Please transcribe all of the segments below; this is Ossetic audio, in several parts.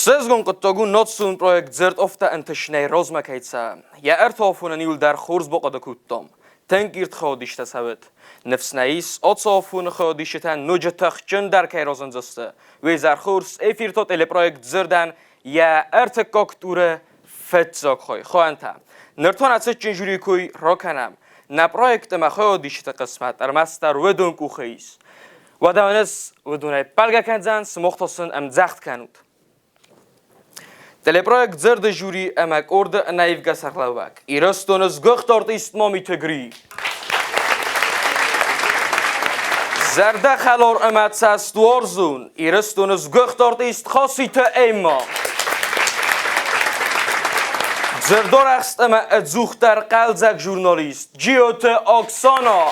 Хсӕзгон хъуыддаг у национ проект Дзырд офтӕ ӕнтыстнӕй размӕ кӕй цӕуы. Йӕ ӕртӕ иул дӕр хорз бахъуыды кодтам. Тынг ирд хӕдистӕ цӕуӕд. Ныфс нӕ ис, ацы афоны хӕдисджытӕ ноджы тыхджындӕр кӕй разындзысты. Уый зӕрхорз эфирты телепроект Дзырдӕн йӕ ӕртыккаг туры фыццаг хай. Хуӕнтӕ. Ныр та нӕ цытджын жюри кой ракӕнӕм. Нӕ проект ӕмӕ хӕдисджыты хъысмӕт ӕрмӕстдӕр уыдон къухы ис. Уӕдӕ уын ӕз уыдонӕй ппӕлгӕ кӕндзӕн, сымах та сын ӕмдзӕгъд кӕнут. Телепроект «Дзырды жюри» ӕмӕ къорды ӕнӕивгӕ сӕргълӕууӕг Ирыстоны сгуыхт артист Мамиты Гри. Зӕрдӕхӕлар ӕмӕ цӕстуарзон Ирыстоны сгуыхт артист Хаситы Эмма. Дзырдарӕхст ӕмӕ ӕдзухдӕр хъӕлдзӕг журналист Джиоты Оксана.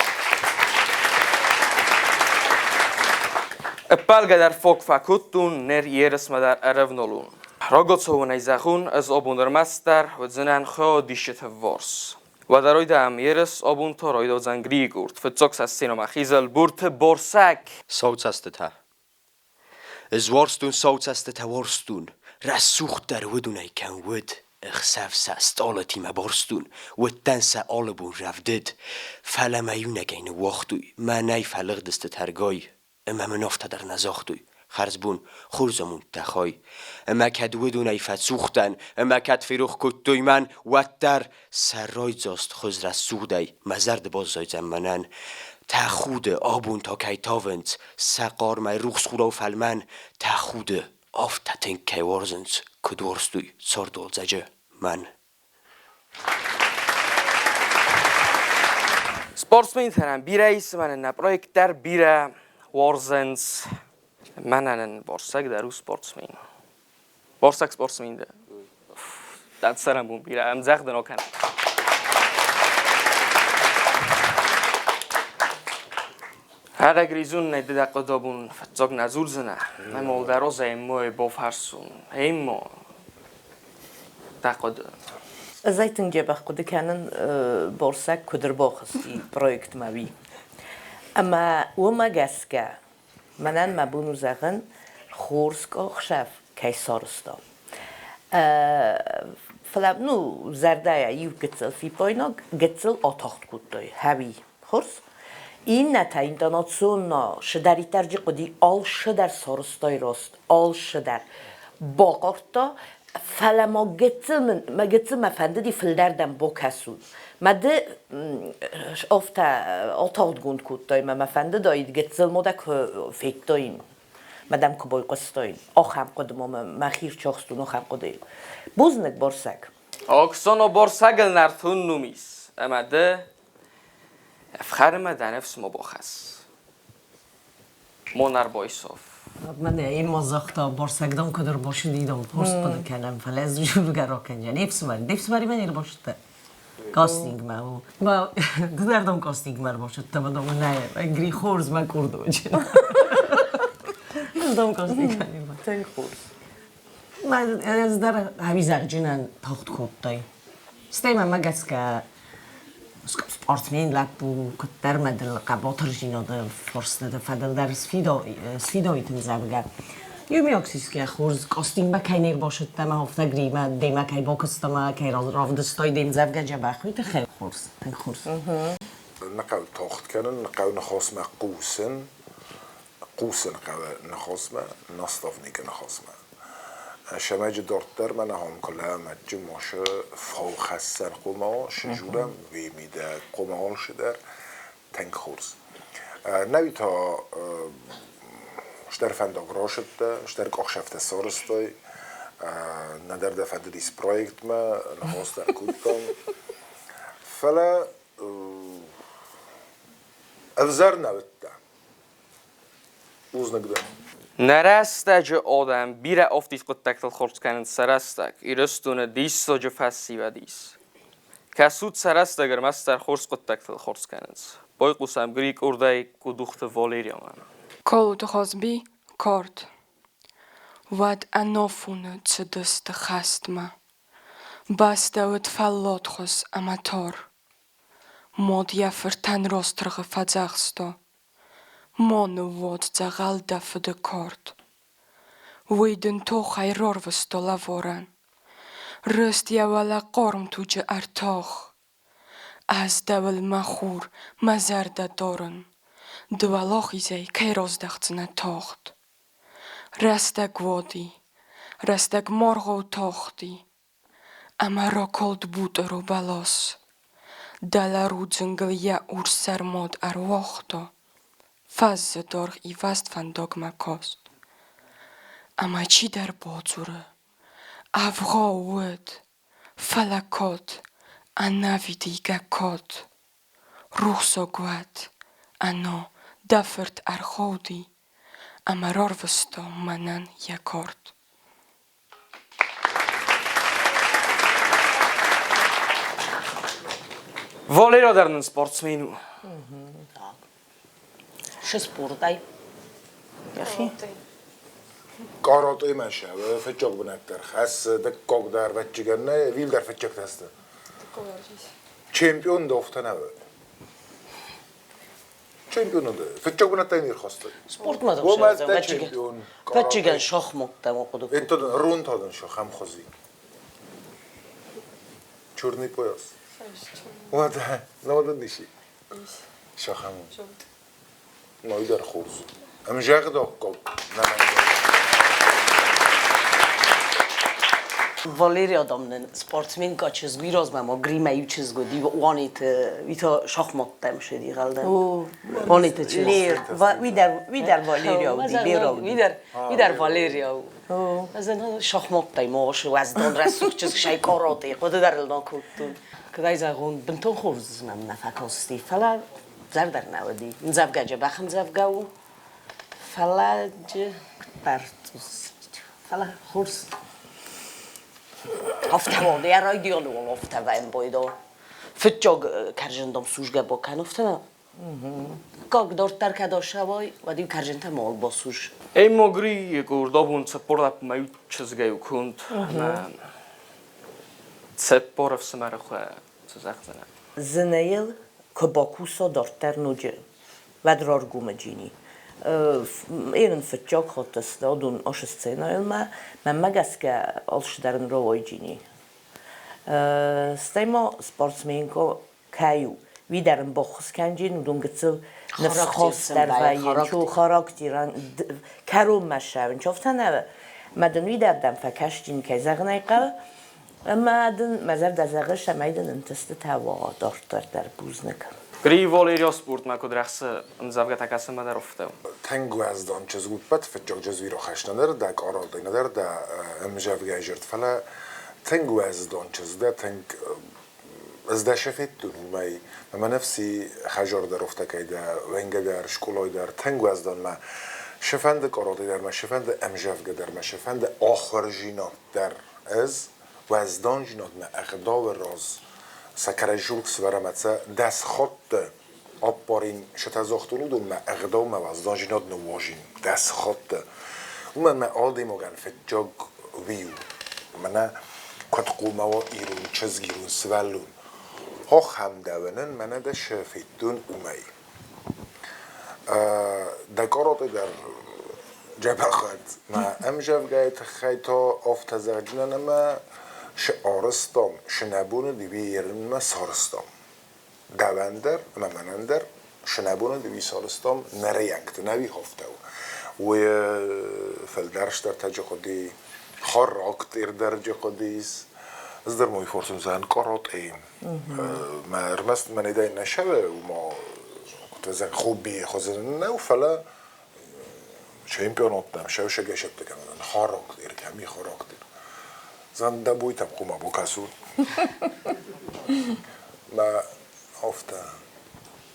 Ӕппӕлгӕ дӕр фог фӕкодтон, ныр ерысмӕ дӕр ӕрӕвналон. Рагацауӕнӕй зӕгъун, ӕз абон ӕрмӕстдӕр уодзӕнӕн хӕдисджыты вварс. Уӕдӕ райдайӕм ерыс, абон та райдайдзӕн Григорд. Фыццаг сӕ сценӕмӕ хизӕл Бурты Борсӕг. Сау цӕстытӕ. Ӕз уарзтон сау цӕстытӕ уарзтон, рӕсугъддӕр уыдонӕй кӕм уыд. Ӕхсӕв сӕ стъалытимӕ барстон, уыдтӕн сӕ алы бон рӕвдыд. Фӕлӕ мӕ иунӕгӕй ныууагътой, мӕнӕй фӕлыгъдысты тӕргай. Ӕмӕ мын афтӕ дӕр нӕ загътой: хӕрзбон, хорз амондтӕ хай. Ӕмӕ кӕд уыдонӕй фӕцух дӕн, ӕмӕ кӕд ферох кодтой мӕн, уӕддӕр сӕ райдзаст хуыз рӕсугъдӕй мӕ зӕрды баззайдзӕн мӕнӕн. Тӕхуды, абон та кӕй тавынц, сӕ хъармӕй рухс хурау фӕлмӕн, тӕхуды, афтӕ тынг кӕй уарзынц, куыд уарзтой цардуалдзӕджы мӕн. Спортсментӕн бирӕ ис, мӕнӕн нӕ проект дӕр бирӕ уарзынц. Мӕнӕн Борсӕг дӕр у спортсмен. Борсӕг спортсмен дӕ. Дӕ цӕрӕнбон бирӕ, ӕмдзӕгъдӕн окӕн. Хӕрӕг ризун нӕ дӕ хъудобун фӕццог нӕ дзурдзӕнӕ. Ӕма уолдӕр озӕ эммой бофӕрсун. Эммо дӕ хъуыды. Ӕз ӕй тынг дзӕбӕх хъуыды кӕнын, Борсӕг куыд ӕрбахызти проектмӕ, уый. Ӕмӕ уымӕ гӕсгӕ мӕнӕн мӕ бон у зӕгъын, хорз ӕхсӕв кӕй сарӕзта. Фӕлӕ, ну, зӕрдӕйӕ иу гыццыл фиппаинаг, гыццыл атагъд кодтой, хӕуи. Хорз. Иннӕтӕ интонационно шыдӕриддӕр хъуыди алшыдӕр сарӕзтой рост, алшыдӕр. Бахъардта, фӕлӕ ма гыццыл мын, мӕ гыццыл мӕ фӕндыди фылдӕрдӕм бакӕсун. Мӕ ды афтӕ атагъдгонд кодтай, мӕ мӕ фӕндыдаид гыццыл мо дӕ куы федтаин, мӕ дӕм куы байхъуыстаин. Ахӕм хъуыды ма мӕхи рчахстон ахӕм хъуыдыйыл. Бузныг, Борсӕг. Оксано Борсӕгыл нӕртон ном ис, ӕмӕ ды ӕфхӕрынмӕ дӕ ныфс ма бахӕсс. Монар Бойсов. Мӕнӕ ма загъта, Борсӕг дам куыд ӕрбацыди, дам, хорз хъуыды кӕнӕм, фӕлӕ ӕз зонгӕ ракӕнджан. Де фсымӕр, де фсымӕримӕ не рбацыдтӕ? Кастингмӕ. Ды дӕр дам кастингмӕ ӕрбацыдтӕ, ӕмӕ дам нӕ, гри хорз мӕ курдоджы. Ӕз дам кастингмӕ не рбацыдтӕн. Тынг хорз. Ӕз дӕр ӕвизӕрджынӕн тагъд кодтай. Стӕй мӕмӕ гӕсгӕ спортсмен лӕппу куыддӕр мӕ дыл хъӕбатырдзинады фарстаты фӕдыл дӕр сфидауитын зӕгъгӕ. Иумиаг сисгӕ хорз костюммӕ кӕй не рбацыдтӕ ӕмӕ афтӕ гримӕ демӕ кӕй бакуыста ӕмӕ кӕй равдыстай де мдзӕвгӕ дзӕбӕх, уый тыххӕй хорз, тынг хорз. Нӕ хъӕуы тагъд кӕнын, нӕ хъӕуы ныхасмӕ хъусын, хъусын хъӕуы ныхасмӕ, наставникы ныхасмӕ. Сӕмӕджы дарддӕр мӕнӕ хомкулӕ мӕдджы мошы фаухӕссӕн хъумао сжурӕм вемидӕг хъумао шидӕр тынг хорз. Нӕуи та стыр фӕндаг рашыдтӕ, стыр къахсӕфтӕ сарӕзтай, нӕдӕр дӕ фӕндыдис проектмӕ, ныхас дӕр кодтам. Фӕлӕ ӕвзӕр нӕ уыдтӕ. Бузныг дӕн. Нӕ рӕстӕджы адӕм бирӕ афтид хъуыддӕгтыл хорз кӕнынц сӕ рӕстӕг. Ирыстоны диссаджы фӕсивӕд ис. Кӕсут сӕ рӕстӕг ӕрмӕстдӕр хорз хъуыддӕгтыл хорз кӕнынц. Байхъусӕм Грикъордӕй Къудухты Валерианмӕ. Колыты Хазби кард. Уӕд ӕнафоны цыдысты хӕстмӕ. Бӕстӕ уыд фӕлладхуыз ӕмӕ тар. Мад йӕ фыртӕн ростыргъы фӕдзӕхста: Ма ныууадз дзӕгъӕл дӕ фыды кард. Уый дын тохӕй рорвысто лӕворӕн. Рыст йӕ уӕлӕ хъорм туджы ӕртох. Ӕз дӕуыл, мӕ хур, мӕ зӕрдӕ дорын, Ды уӕлахизӕй кӕй раздӕхдзынӕ тагъд. Рӕстӕг уади, рӕстӕг маргъау тахти, Ӕмӕ ракалд бутъыро бӕлас. Дӕлӕ рудзынгыл йӕ урс сӕр мад ӕруагъта, Фӕззы даргъ ивӕзт фӕндагмӕ каст. Ӕмӕ чидӕр бадзуры: Ӕвгъау уыд, фӕлӕ кад, ӕнӕвидийгӕ кад. Рухсаг уӕд, ӕна, дӕ фырт ӕрхауди ӕмӕ рарвыста мӕнӕн йӕ кард. Валера дӕр нын спортсмен у. Шы спортай? Йӕхи. Каратэ мӕ фыццаг бынат дӕр хӕссы, дыккаг дӕр вӕччигӕн нӕ, вил дӕр фыццӕгтӕ сты. Чемпион дохтӕ нӕ Чемпион фыццаг бынӕттӕй не рхастой. Спортмӕ дӕр чемпион. Вӕччигӕн шахматтӕм хъуыды. Это рунтадын шахамхузи. Черный пояс. Уӕдӕ, науӕд диси. Шахам. Нойдӕр хорз у. Ӕмзӕгъдаккаг Валерия адамнын спортсменка чызг размӕ ма гримӕ иу чызг уыди, Уаниты, уый шахматтӕм сыди гъӕлдӕн. Уаниты чызг. Уый дӕр Валерия уыди, Лера уыди. Уый дӕр Валерия у. Ӕз шахматтӕй ма уӕздан рӕсугъд чызг сӕй карате, хъуыды дӕр ыл нӕ кодтон. Куыд ӕй зӕгъон, бынтон хорз мӕм нӕ фӕкасти, фӕлӕ зӕрдӕ нӕ уыди. Ӕмдзӕвгӕ дзӕбӕх ӕмдзӕвгӕ у, фӕлӕ фӕлӕ хорз. Афтӕ уал, йӕ райдианы уал афтӕ вӕййы. Фыццаг кӕрзындом сусгӕ бакӕн, афтӕ нӕ. Каг дарддӕр кӕд асӕуай, уӕд-иу кӕрзынтӕ мал басус. Эй могри курдобун цеппорап мӕ чызгӕй кунд. 40 ӕфсымӕры хуы цы зӕгъдзынӕ? Зынӕйыл куы бакуса дарддӕр ноджы, уӕд раргомы джини. Ерын фыццаг хатт ӕсдадон ашы сценӕйыл мӕ, мӕнмӕ гӕсгӕ алцыдӕр ын рауайы джини. Стӕй ма спортсменка кӕй у, уый дӕр ын баххуыс кӕнджын, уыдон гыццыл ныфсхастдӕр вӕййынц, характерӕн кӕронмӕ ссӕуын. Афтӕ нӕ, мӕ дын уый дӕр дӕм фӕкӕсджын, кӕй зӕгъын ӕй хъӕуы, ӕмӕ дын мӕ зӕрдӕ зӕгъы, цӕмӕй дын ӕнтыстытӕ уа дарддӕр дӕр. Бузныг. Гри Валерия спортмӕ куыд рӕхсы ӕмдзӕвгӕтӕ кӕсынмӕ дӕр уфтӕ. Тынг уӕздан чызг уыппӕт фыццаг чызг рахӕснӕ дӕ къаралдӕй нӕдӕр дӕ ӕмзӕвгӕйы зӕрд, фӕлӕ тынг уӕздан чызг дӕ, тынг ӕз дӕ федтон уымӕй. Мӕ нӕфси хӕзар дӕр уфтӕкӕй дӕ, уӕнгӕ дӕр, скъолай дӕр тынг уӕздан мӕ шыфӕнды къаралдӕй дӕр, мӕ шыфӕнды ӕмзӕвгӕ дӕр, мӕ шыфӕнды ахуырзинад дӕр. Ӕз уӕзданзинад мӕ ӕгъдауы раз сӕкӕрӕй сывӕрӕмӕ 10 хатты аппарин шытӕ загътон, уыдон мӕ ӕгъдау мӕ уӕзданзинад ныууазин 10 хатты. Уымӕн мӕ адӕймагӕн фыццаг уый у. Мӕнӕ куыд хъуамӕ уа ирон чызг, ирон сывӕллон. Ахӕм дӕуӕнӕн мӕнӕ дӕ федтон уымӕй. Дӕ каратэ дӕр дзӕбӕхӕд. Мӕ ӕмзӕвгӕйы тыххӕй та афтӕ зӕгъдзынӕн ӕмӕ шы арызтам, шы нӕ бон уыди, уый ерынмӕ сарызтам. Дӕуӕн дӕр ӕмӕ мӕнӕн дӕр шы нӕ бон уыди, уый сарызтам нӕ рӕйӕнгты, нӕ уый хафтӕу. Уый фылдӕр-стӕртӕджы хъуыди, характер дӕрджы хъуыдис. Ӕз дӕр ма уый форсун зӕгъын каратэ. Мӕ ӕрмӕст мӕнӕй дӕр нӕ сӕвӕ, уымӕ куыд зӕгъ, хобби хуызӕн нӕу, фӕлӕ чемпионаттӕм сӕусӕгӕй кӕнын характер, кӕми характер. Зӕгъын, дӕ бойтӕм хъуамӕ бакӕсун. Мӕ афтӕ.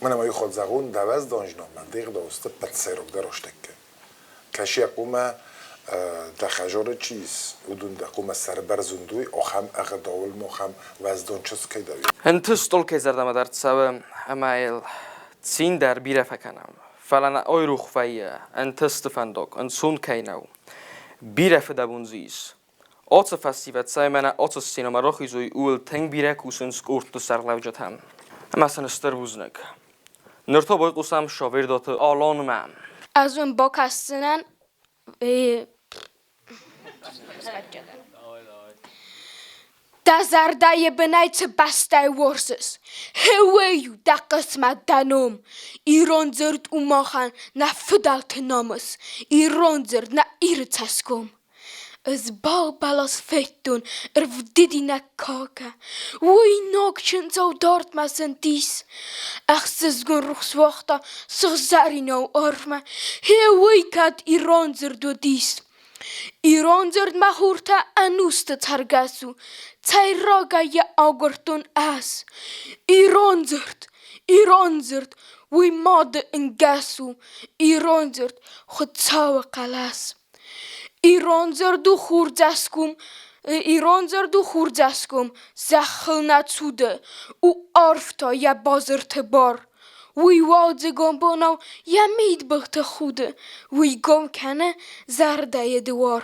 Мӕнӕ ма иу хатт зӕгъон, дӕ уӕзданзинад мӕ де гъдау сты пӕтсӕйраг дӕр астӕккӕ. Кӕсиа хъуамӕ дӕ хӕзары чи ис, уыдон дӕ хъуамӕ сӕрбӕрзонд уой, ахӕм ӕгъдауыл ма ахӕм уӕздан чызг кӕй дӕ. Ӕнтыст алкӕй зӕрдӕмӕ дӕр цӕуы ӕмӕ йыл цин дӕр бирӕ фӕкӕнӕм. Фӕлӕ нӕ айрох вӕййы, ӕнтысты фӕндаг ӕнцон кӕй нӕу. Бирӕ фыдӕбон дзы ис. Ацы фӕсивӕд цӕй мӕнӕ ацы сценӕмӕ рахизой, ууыл тынг бирӕ кусынц къордты сӕргълӕуджытӕ. Ӕмӕ сын стыр бузныг. Ныр та байхъусӕм Шавердаты Аланмӕ. Ӕз уын бакӕсдзынӕн. Дӕ зӕрдӕйы бынӕй цы бӕстӕ уарзыс, Гъеуый у дӕ хъысмӕт, дӕ ном. Ирон дзырд у махӕн нӕ фыдӕлты намыс, Ирон дзырд нӕ Иры цӕсгом. Ӕз бал бӕлас федтон ӕрвдидинӕг калгӕ, Уый ног чындзау дардмӕ зындис. Ӕхсызгон рухс уагъта сыгъзӕринау арвмӕ, Гъе уый кӕд ирон дзырд уыдис. Ирон дзырд мӕ хуртӕ ӕнусты цӕргӕс у, Цӕй рагӕй йӕ агуырдтон ӕз. Ирон дзырд, ирон дзырд, уый мады ӕнгӕс у, Ирон дзырд, Хуыцауы хъӕлӕс. Ирон дзырд у хурдзӕсгом, Ирон дзырд у хурдзӕсгом, зӕххыл нӕ цуды, У арф та йӕ базырты бар. Уый уалдзыгон бонау йӕ мидбылты худы, Уый гом кӕны зӕрдӕйы дуар.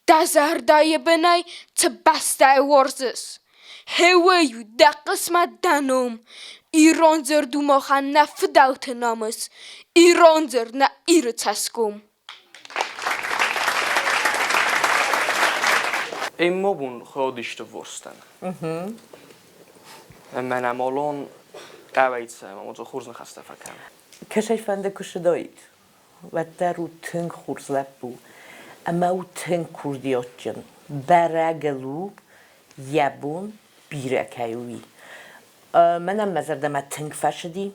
Дӕ зӕрдӕйы бынӕй цы бӕстӕ уарзыс, Гъеуый у дӕ хъысмӕт, дӕ ном. Ирон дзырд у махӕн нӕ фыдӕлты намыс, Ирон дзырд нӕ Иры цӕсгом. Иммобун хоодиштывворстен. Мӕнӕ молон къӕвӕйцӕ ӕмӕ хорз ныхӕстӕ фӕкӕн. Кӕсӕй фӕнды куы сыдаид, уӕддӕр у тынг хорз лӕппу ӕмӕ у тынг курдиатджын. Бӕрӕгыл у, йӕ бон бирӕ кӕй у, уый. Мӕнӕн мӕ зӕрдӕмӕ тынг фӕцыди.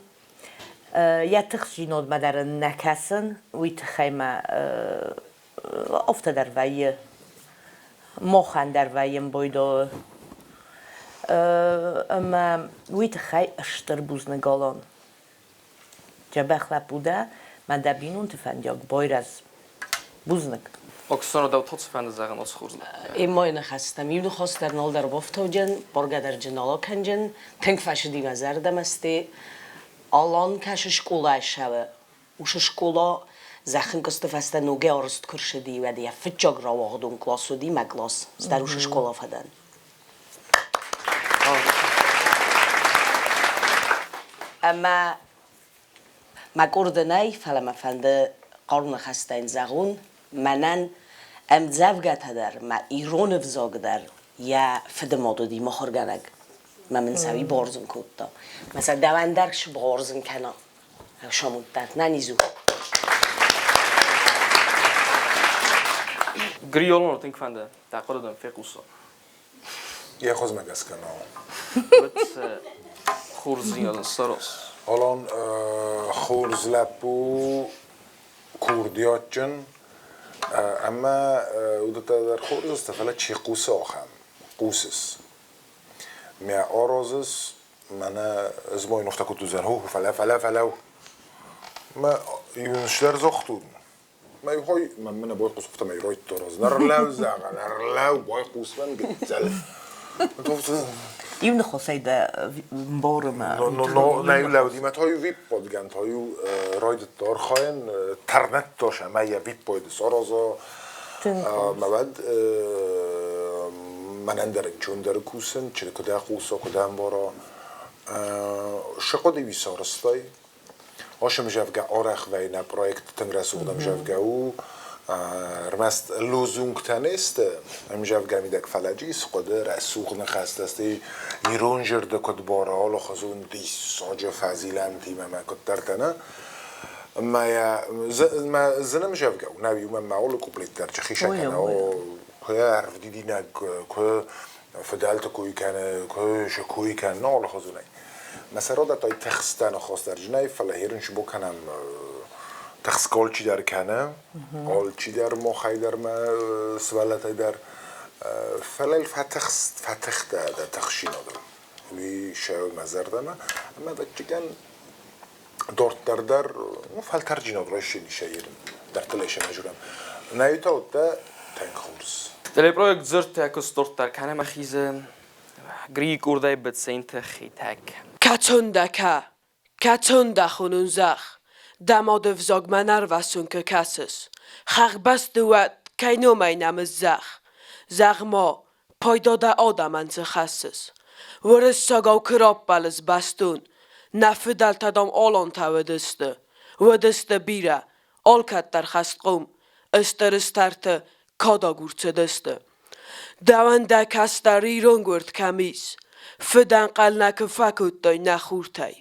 Йӕ тыхстдзинадмӕ дӕр ын нӕ кӕсын, уый тыххӕй мӕ афтӕ дӕр вӕййы. Махӕн дӕр вӕййы ӕмбойдоы. Ӕмӕ уый тыххӕй стыр бузныг Алан. Дзӕбӕх лӕппу дӕ, мӕ дӕ бинонты фӕндиаг байрӕз. Бузныг. Оксана, дӕу та цы фӕнды зӕгъын ацы хорз Эммайы ныхӕстӕм иу ныхас дӕр нал дӕр бафтауджын, бӕргӕ дӕр джын нал акӕнджын, тынг фӕцыди мӕ зӕрдӕмӕ сте. Алан кӕсы скъолайы сӕвы. Уыцы скъола зӕххын куысты фӕстӕ ногӕй арӕзт куы рцыди, уӕд йӕ фыццаг рауагъдон класс уыди мӕ класс. Стӕй уыцы скъола фӕдӕн. Ӕмӕ Мӕ къорды нӕй, фӕлӕ мӕ фӕнды хъарм ныхӕстӕ йын зӕгъон. Мӕнӕн ӕмдзӕвгӕтӕ дӕр, мӕ ирон ӕвзаг дӕр йӕ фыдымад уыди мыхуыргӕнӕг. Мӕ мын сӕ уый бауарзын кодта. Мӕ сӕ дӕуӕн дӕр сбауарзын кӕна. Самудта, нӕниз у. Гриолон тынг фӕнды, дӕ хъуыды дын фехъусон. Йӕ хуызмӕ гӕсгӕ нӕу. Хорздзинадӕн цӕрыс. Алан хорз лӕппу, курдиатджын ӕмӕ уыдӕттӕ дӕр хорз сты, фӕлӕ чи хъусы ахӕм? Хъусыс. Мӕ аразыс, мӕнӕ ӕз ма йын афтӕ куыд уыдзӕн, хо, фӕлӕ, фӕлӕ, фӕлӕ. Мӕ иу ӕндӕр загътон. Мӕ хой, мӕ байхъус, мӕ райдта нарлӕу, зӕгъӕ, нарлӕу, байхъус мӕн гыццыл. Иу ныхасӕй дӕ мбары мӕ. Но нӕ лӕудимӕ та випподгӕн та райдыдта архайын, тӕрнӕдта ӕмӕ йӕ виппайды сараза. Мӕ уӕд мӕнӕн дӕр ӕнцондӕр кусын, чи куыд хъуса, куыд ӕмбара. Сыхъуыды уый сарӕзтай, Ӕмзӕвгӕ арӕх вӕййы нӕ проект тынг рӕсугъд ӕмзӕвгӕ у. Ӕрмӕст лозунгтӕ не сты ӕмзӕвгӕ мидӕг, фӕлӕ ис хъуыды, рӕсугъд ныхӕстӕ сты, ирон зӕрдӕ куыд бара, алыхуызон диссаджы фӕзилӕнтимӕ мӕ куыддӕртӕ нӕ. Мӕ зын ӕмзӕвгӕ у, нӕ иумӕ мӕ алы куплет дӕр чыхисӕ кӕна, куы ӕрвдидинӕг, куы фыдӕлты кой кӕны, куы сӕ кой кӕны, алыхуызонӕй. Мӕ сӕродӕтай тыхстӕ ныхосдӕрджынӕй, фӕлӕ херын сбо кӕнӕм тыхсгӕ алчидӕр кӕны, алчидӕр махӕй дӕр мӕ сывӕллӕттӕй дӕр. Фӕлӕ фӕтыхст, фӕтыхтӕ дӕ тыхсинадыл. Уый сӕ мӕ зӕрдӕмӕ. Ӕмӕ ӕвӕццӕгӕн дарддӕр дӕр фӕлтӕрджинад райсин исӕйирын. Дӕрдтыл ӕй сӕмӕ Нӕ та уыдтӕ тынг хорз. Телепроект дзырдтӕ куы дарддӕр кӕнӕм ӕхизы Грийы къордӕй быценты Хетӕг. Кӕцон дӕ кӕ, кӕцон дӕ хонун зӕгъ, дӕ мады взагмӕ нӕ рвӕссон куы кӕсыс. Хӕхбӕсты уӕд кӕй номӕй нӕмыс зӕгъ, зӕгъ-ма, пайда дӕ адӕмӕн цы хӕссыс? Уырыссагау куы раппӕлыс бӕстон, нӕ фыдӕлтӕ, дам, алантӕ уыдысты, уыдысты бирӕ, алкӕддӕр хӕстхъом, ыстыр стӕрты. Кадагур цыдысты. Дӕуӕн дӕ кӕстӕр иронгуырд кӕм ис? Фыдӕнхъӕл нӕ куы фӕкодтой нӕ хуртӕй.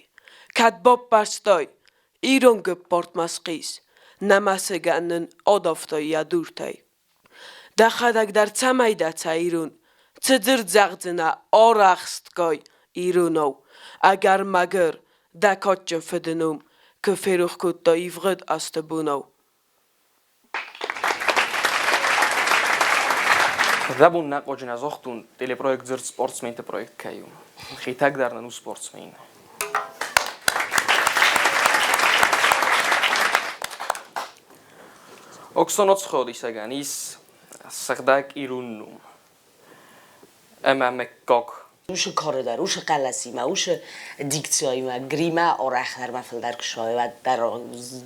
Кӕд баппӕрстай ирон гуппартмӕ схъис, нӕ мӕсыгӕн нын адавтай йӕ дуртӕй. Дӕхӕдӕг дӕр цӕмӕй дӕ цӕ ирон, цы дзырд зӕгъдзынӕ арӕхстгай иронау, ӕгӕр-мӕгуыр дӕ кадджын фыды ном куы ферох кодта ивгъуыд азты бонау. Рабон нӕ хъоджы нӕ зогътун, телепроект дзырд спортсменты проект кӕй у. Хетӕг дӕр нын у спортсмен. Оксоноцходисӕгӕн ис сыгъдӕг ирон ном ӕмӕ мыггаг. Уыцы кары дӕр, уыцы хъӕлӕсимӕ, уыцы дикцияимӕ, гримӕ арӕхдӕр мӕ фылдӕр куы суайы, уӕддӕр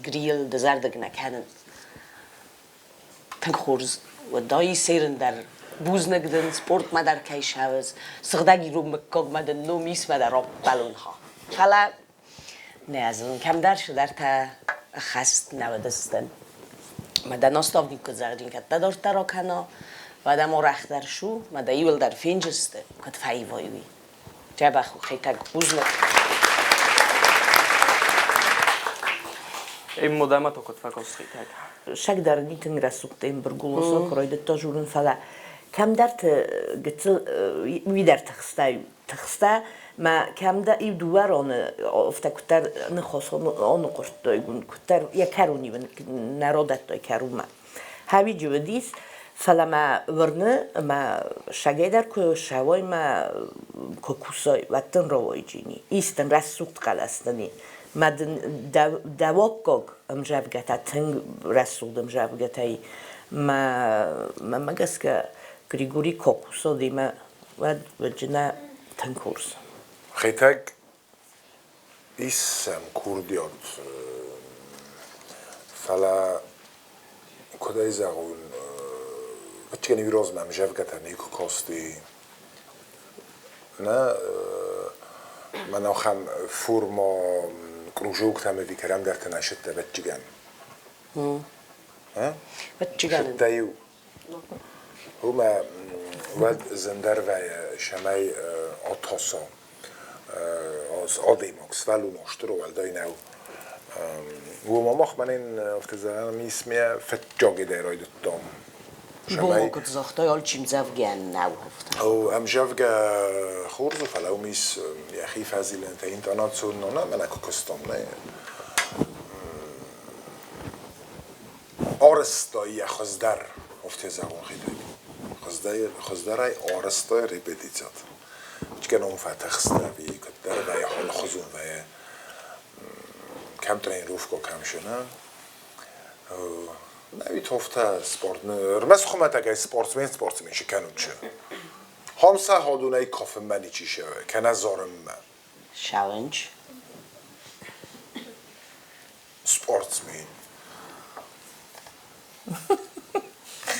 грийыл дызӕрдыг нӕ кӕнын. Тынг хорз уӕд исерын дӕр бузныг дын, спортмӕ дӕр кӕй сӕвӕз, сыгъдӕг ирон мыггагмӕ дын ном исмӕ дӕр ӕппӕлон ха. Фӕлӕ нӕ зонын, кӕмдӕр цыдӕртӕ ӕххӕст нӕ уыдысты. Мӕ дӕ наставник куыд зӕгъин, кӕд дӕ дарддӕр акӕна, уӕд ӕм арӕхдӕр ссу, мӕ дӕ иуылдӕр фенджысты, куыд фӕивой, уый. Дзӕбӕх у, Хетӕг, бузныг. Модӕмӕ то куыд фӕкост Хетӕг? Сӕгдар ни тынг рӕсугъд ӕмбыргулосо куы райдыдта журын, фӕлӕ кӕмдӕрты гыццыл уый дӕр тыхстӕй тыхста, мӕ кӕмдӕр иу дыууӕ роны афтӕ куыддӕр ныхос аныхъуырдтой, куыддӕр йӕ кӕрон-иу нӕ родӕттой кӕронмӕ. Хӕвиджы уыдис, фӕлӕ мӕ уырны, мӕ сагӕй дӕр куы ссӕуой мӕ куы кусой, уӕд дын рауайджини. Ис дын рӕсугъд хъӕлӕс дын и. Мӕ дын дӕуӕггаг ӕмзӕвгӕтӕ тынг рӕсугъд ӕмзӕвгӕтӕй мӕ мӕмӕ гӕсгӕ Григорий Кокусодимӕ уӕд уӕджынӕ тынг хорз. Хетӕг ис сӕм курдиат, фӕлӕ куыд ӕй зӕгъон, ӕвӕццӕгӕн иу размӕ ӕмзӕвгӕтӕ никуы касти. Нӕ, мӕн ахӕм форма кружоктӕм ӕви кӕдӕмдӕрты нӕ сыдтӕ, ӕвӕццӕгӕн. Ӕвӕццӕгӕн. Сыдтӕ-иу. Уымӕ уӕд зындӕр вӕййы, цӕмӕй атаса адӕймаг сывӕллон стыр уӕлдай нӕу. Уымӕ мах мӕнӕн афтӕ зӕгъӕм ис ме фыццагидӕй райдыдтам. Бома куыд загътай, алчи ӕмдзӕвгӕ нӕу афтӕ. Ӕмзӕвгӕ хорз у, фӕлӕ уым ис йӕхи фӕзилӕнтӕ интонацион нӕ, мӕнӕ куы куыстам, нӕ. Арӕзта йӕ хуыздӕр, афтӕ зӕгъон хидӕй. Хуыздӕрӕй арӕзта репетицият. Чгӕнон фӕтыхст ӕви куыддӕр вӕййы алыхуызон вӕййы. Кӕм тренировка, кӕм шы, нӕ? Нӕ тофтӕ спорт, ӕрмӕст хуымӕтӕгӕй спортсмен спортсмен шы кӕнут шы. Хомса ходунӕй кафынмӕ ничи шӕуы, кӕнӕ зарынмӕ. Challenge. Спортсмен.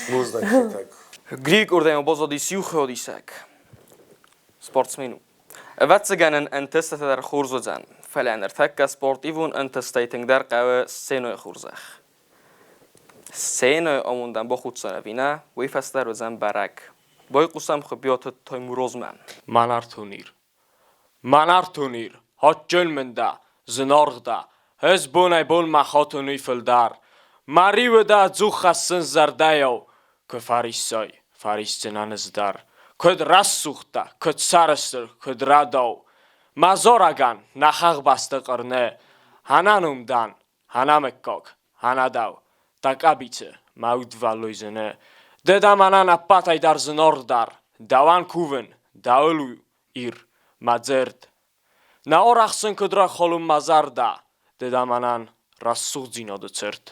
Бузныг, Хетӕг. Грик уырдӕм баззадис иу хиодисӕг. Спортсмен у. Ӕвӕццӕгӕн ын ӕнтыстытӕ дӕр хорз уыдзӕн, фӕлӕ ныртӕккӕ спортивон ӕнтыстӕй тынгдӕр хъӕуы сценӕйы хорзӕх. Сценӕйы амондӕн бахуддзӕн ӕви нӕ, уый фӕстӕдӕр уыдзӕн бӕрӕг. Байхъусӕм Хуыбиаты Таймурозмӕ. Мӕнӕртон Ир. Мӕнӕртон Ир, адджын мын дӕ, зынаргъ дӕ, ӕз бонӕй-бонмӕ хатын уый фылдӕр. Мӕ риуы дӕ ӕдзух хӕссын зӕрдӕйау, куы фӕриссай, фӕрисдзынӕн ӕз дӕр. Куыд рӕсугъд дӕ, куыд сӕрыстыр, куыд рӕдау. Мӕ зарӕгӕн нӕ хӕхбӕсты хъырны, ӕнӕном дӕн, ӕнӕмыггаг, ӕнӕдау, дӕ къӕбицы мӕ удвӕллой зыны. Ды дӕ мӕнӕн ӕппӕтӕй дӕр зынаргъдӕр, дӕуӕн кувын, дӕуыл у Ир, мӕ дзырд. Нӕ арӕхсын куыд рахӕлын мӕ зӕрдӕ, ды дӕ мӕнӕн рӕсугъддзинады цырт.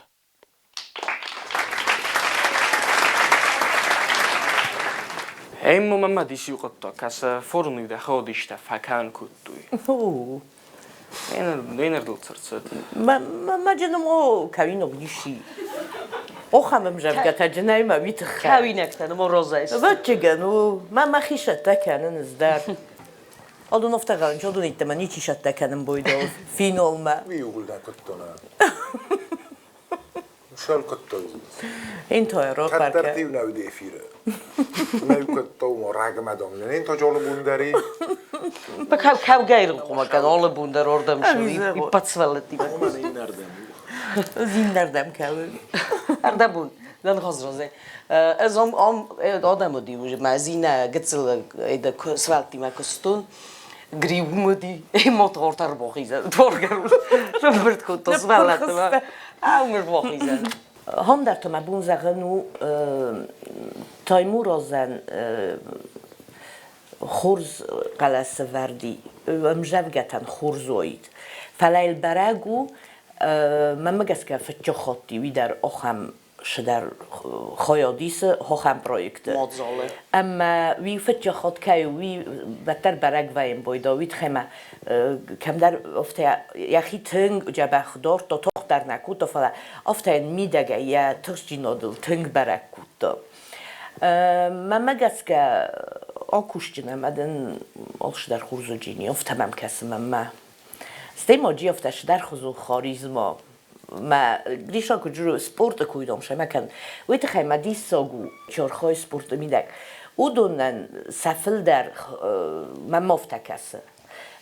Ӕмӕ мӕмӕ диси хъуыддаг, кӕцы форумы дӕ хӕодистӕ фӕкӕнын кодтой. Ненердыл цырцыд. Мӕ джынымо кӕуинаг диси. Охӕм ӕмзӕвгӕтӕ джынӕй мӕ уый тыххӕй. Кӕуинӕгтӕ нымо розӕй. Ӕвӕццӕгӕн у, мӕ мӕхи сӕттӕ кӕнын ӕз дӕр. Одун офтӕгӕн, одун иттӕмӕ ничи сӕттӕ кӕнын бойдол финолмӕ. Уый ууыл дӕ куыдтон. Шалкоттой. Интоэро Кӕддӕр тиу нӕ уыди эфиры. Нӕ кодтау мо рагмӕ дом. Нен то жолы бундари. Ба кау кау гайрын къума кан олы бундар ордам шу и пацвалати. Зиннардам кау. Ардабун. Дан хозрозе. Ez am am adamodi ma zina gitsil eda svalti ma kostun гриумоди мотортар бохиза торгар шумберт кото свалат ма аумер бохиза. Хондарто ма бунзагъын у Таймуразӕн хорз хъӕлӕсӕвӕрди, ӕмзӕвгӕтӕн хорз уаид. Фӕлӕ йыл бӕрӕг у, мӕнмӕ гӕсгӕ фыццаг хатти уый дӕр ахӕм цыдӕр хайад исы ахӕм проекты. Мадзалы. Ӕмӕ уый фыццаг хатт кӕй у, уый уӕддӕр бӕрӕг вӕййын байдайы, уый тыххӕй ма кӕмдӕр афтӕ йӕхи тынг дзӕбӕх дардта, тох дӕр нӕ кодта, фӕлӕ афтӕ йын мидӕгӕй йӕ тыхстдзинадыл тынг бӕрӕг кодта. Мӕнмӕ гӕсгӕ акусджын ӕмӕ дын алцыдӕр хорз уыджини, афтӕ мӕм кӕсы мӕнмӕ. Стӕй ма джи афтӕ цыдӕрхуызон харизма. Мӕ Гриша куыд журы спорты куйдом сӕмӕ кӕн, уый тыххӕй мӕ диссаг у чорхой спорты мидӕг. Уыдонӕн сӕ фылдӕр мӕм афтӕ кӕсы.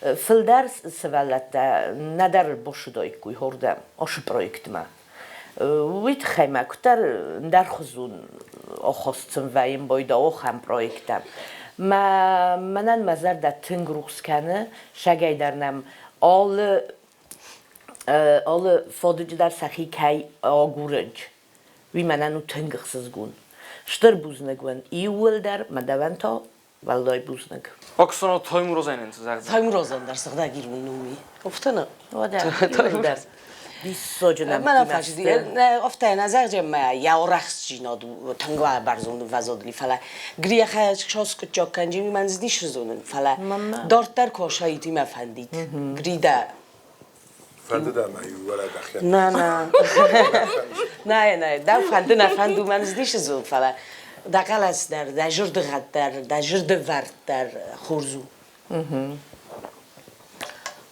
Фылдӕр сывӕллӕттӕ нӕдӕр босыдаиккой хордӕм ацы проектмӕ. Уый тыххӕй мӕ куыддӕр ӕндӕрхуызон ахаст сын вӕййын байдайы ахӕм проекттӕм. Мӕ мӕнӕн мӕ зӕрдӕ тынг рухс кӕны, сагӕй дӕр нӕм алы алы фадыджы дӕр сӕхи кӕй агурынц, уый мӕнӕн у тынг ӕхсызгон. Стыр бузныг уын иууылдӕр, мӕ дӕуӕн та уӕлдай бузныг. Оксана Таймуразӕн зӕгъдзӕн. Таймуразӕн дӕр сыгъдӕг ирон номи. Офтана. Уӕдӕ, иууылдӕр. Диссаджы Мӕнӕ фӕзыди. Офтӕ нӕ зӕгъджын мӕ йӕ арӕхстдзинад тынг бӕрзонд вӕзодли, фӕлӕ грехӕ соскъуыдджаг кӕнджын мӕн здисы зонын, фӕлӕ дарддӕр косаити мӕ фӕндид. Грида Фӕнды дӕ мӕ иу уӕлӕдӕхӕн? Нӕ, нӕ. Нӕ, нӕ, дӕу фӕнды, нӕ фӕнды, мӕн здисы зон, фӕлӕ дӕ хъӕлӕс дӕр, дӕ зӕрдыгъӕд дӕр, дӕ зӕрдӕвӕрд дӕр хорз у.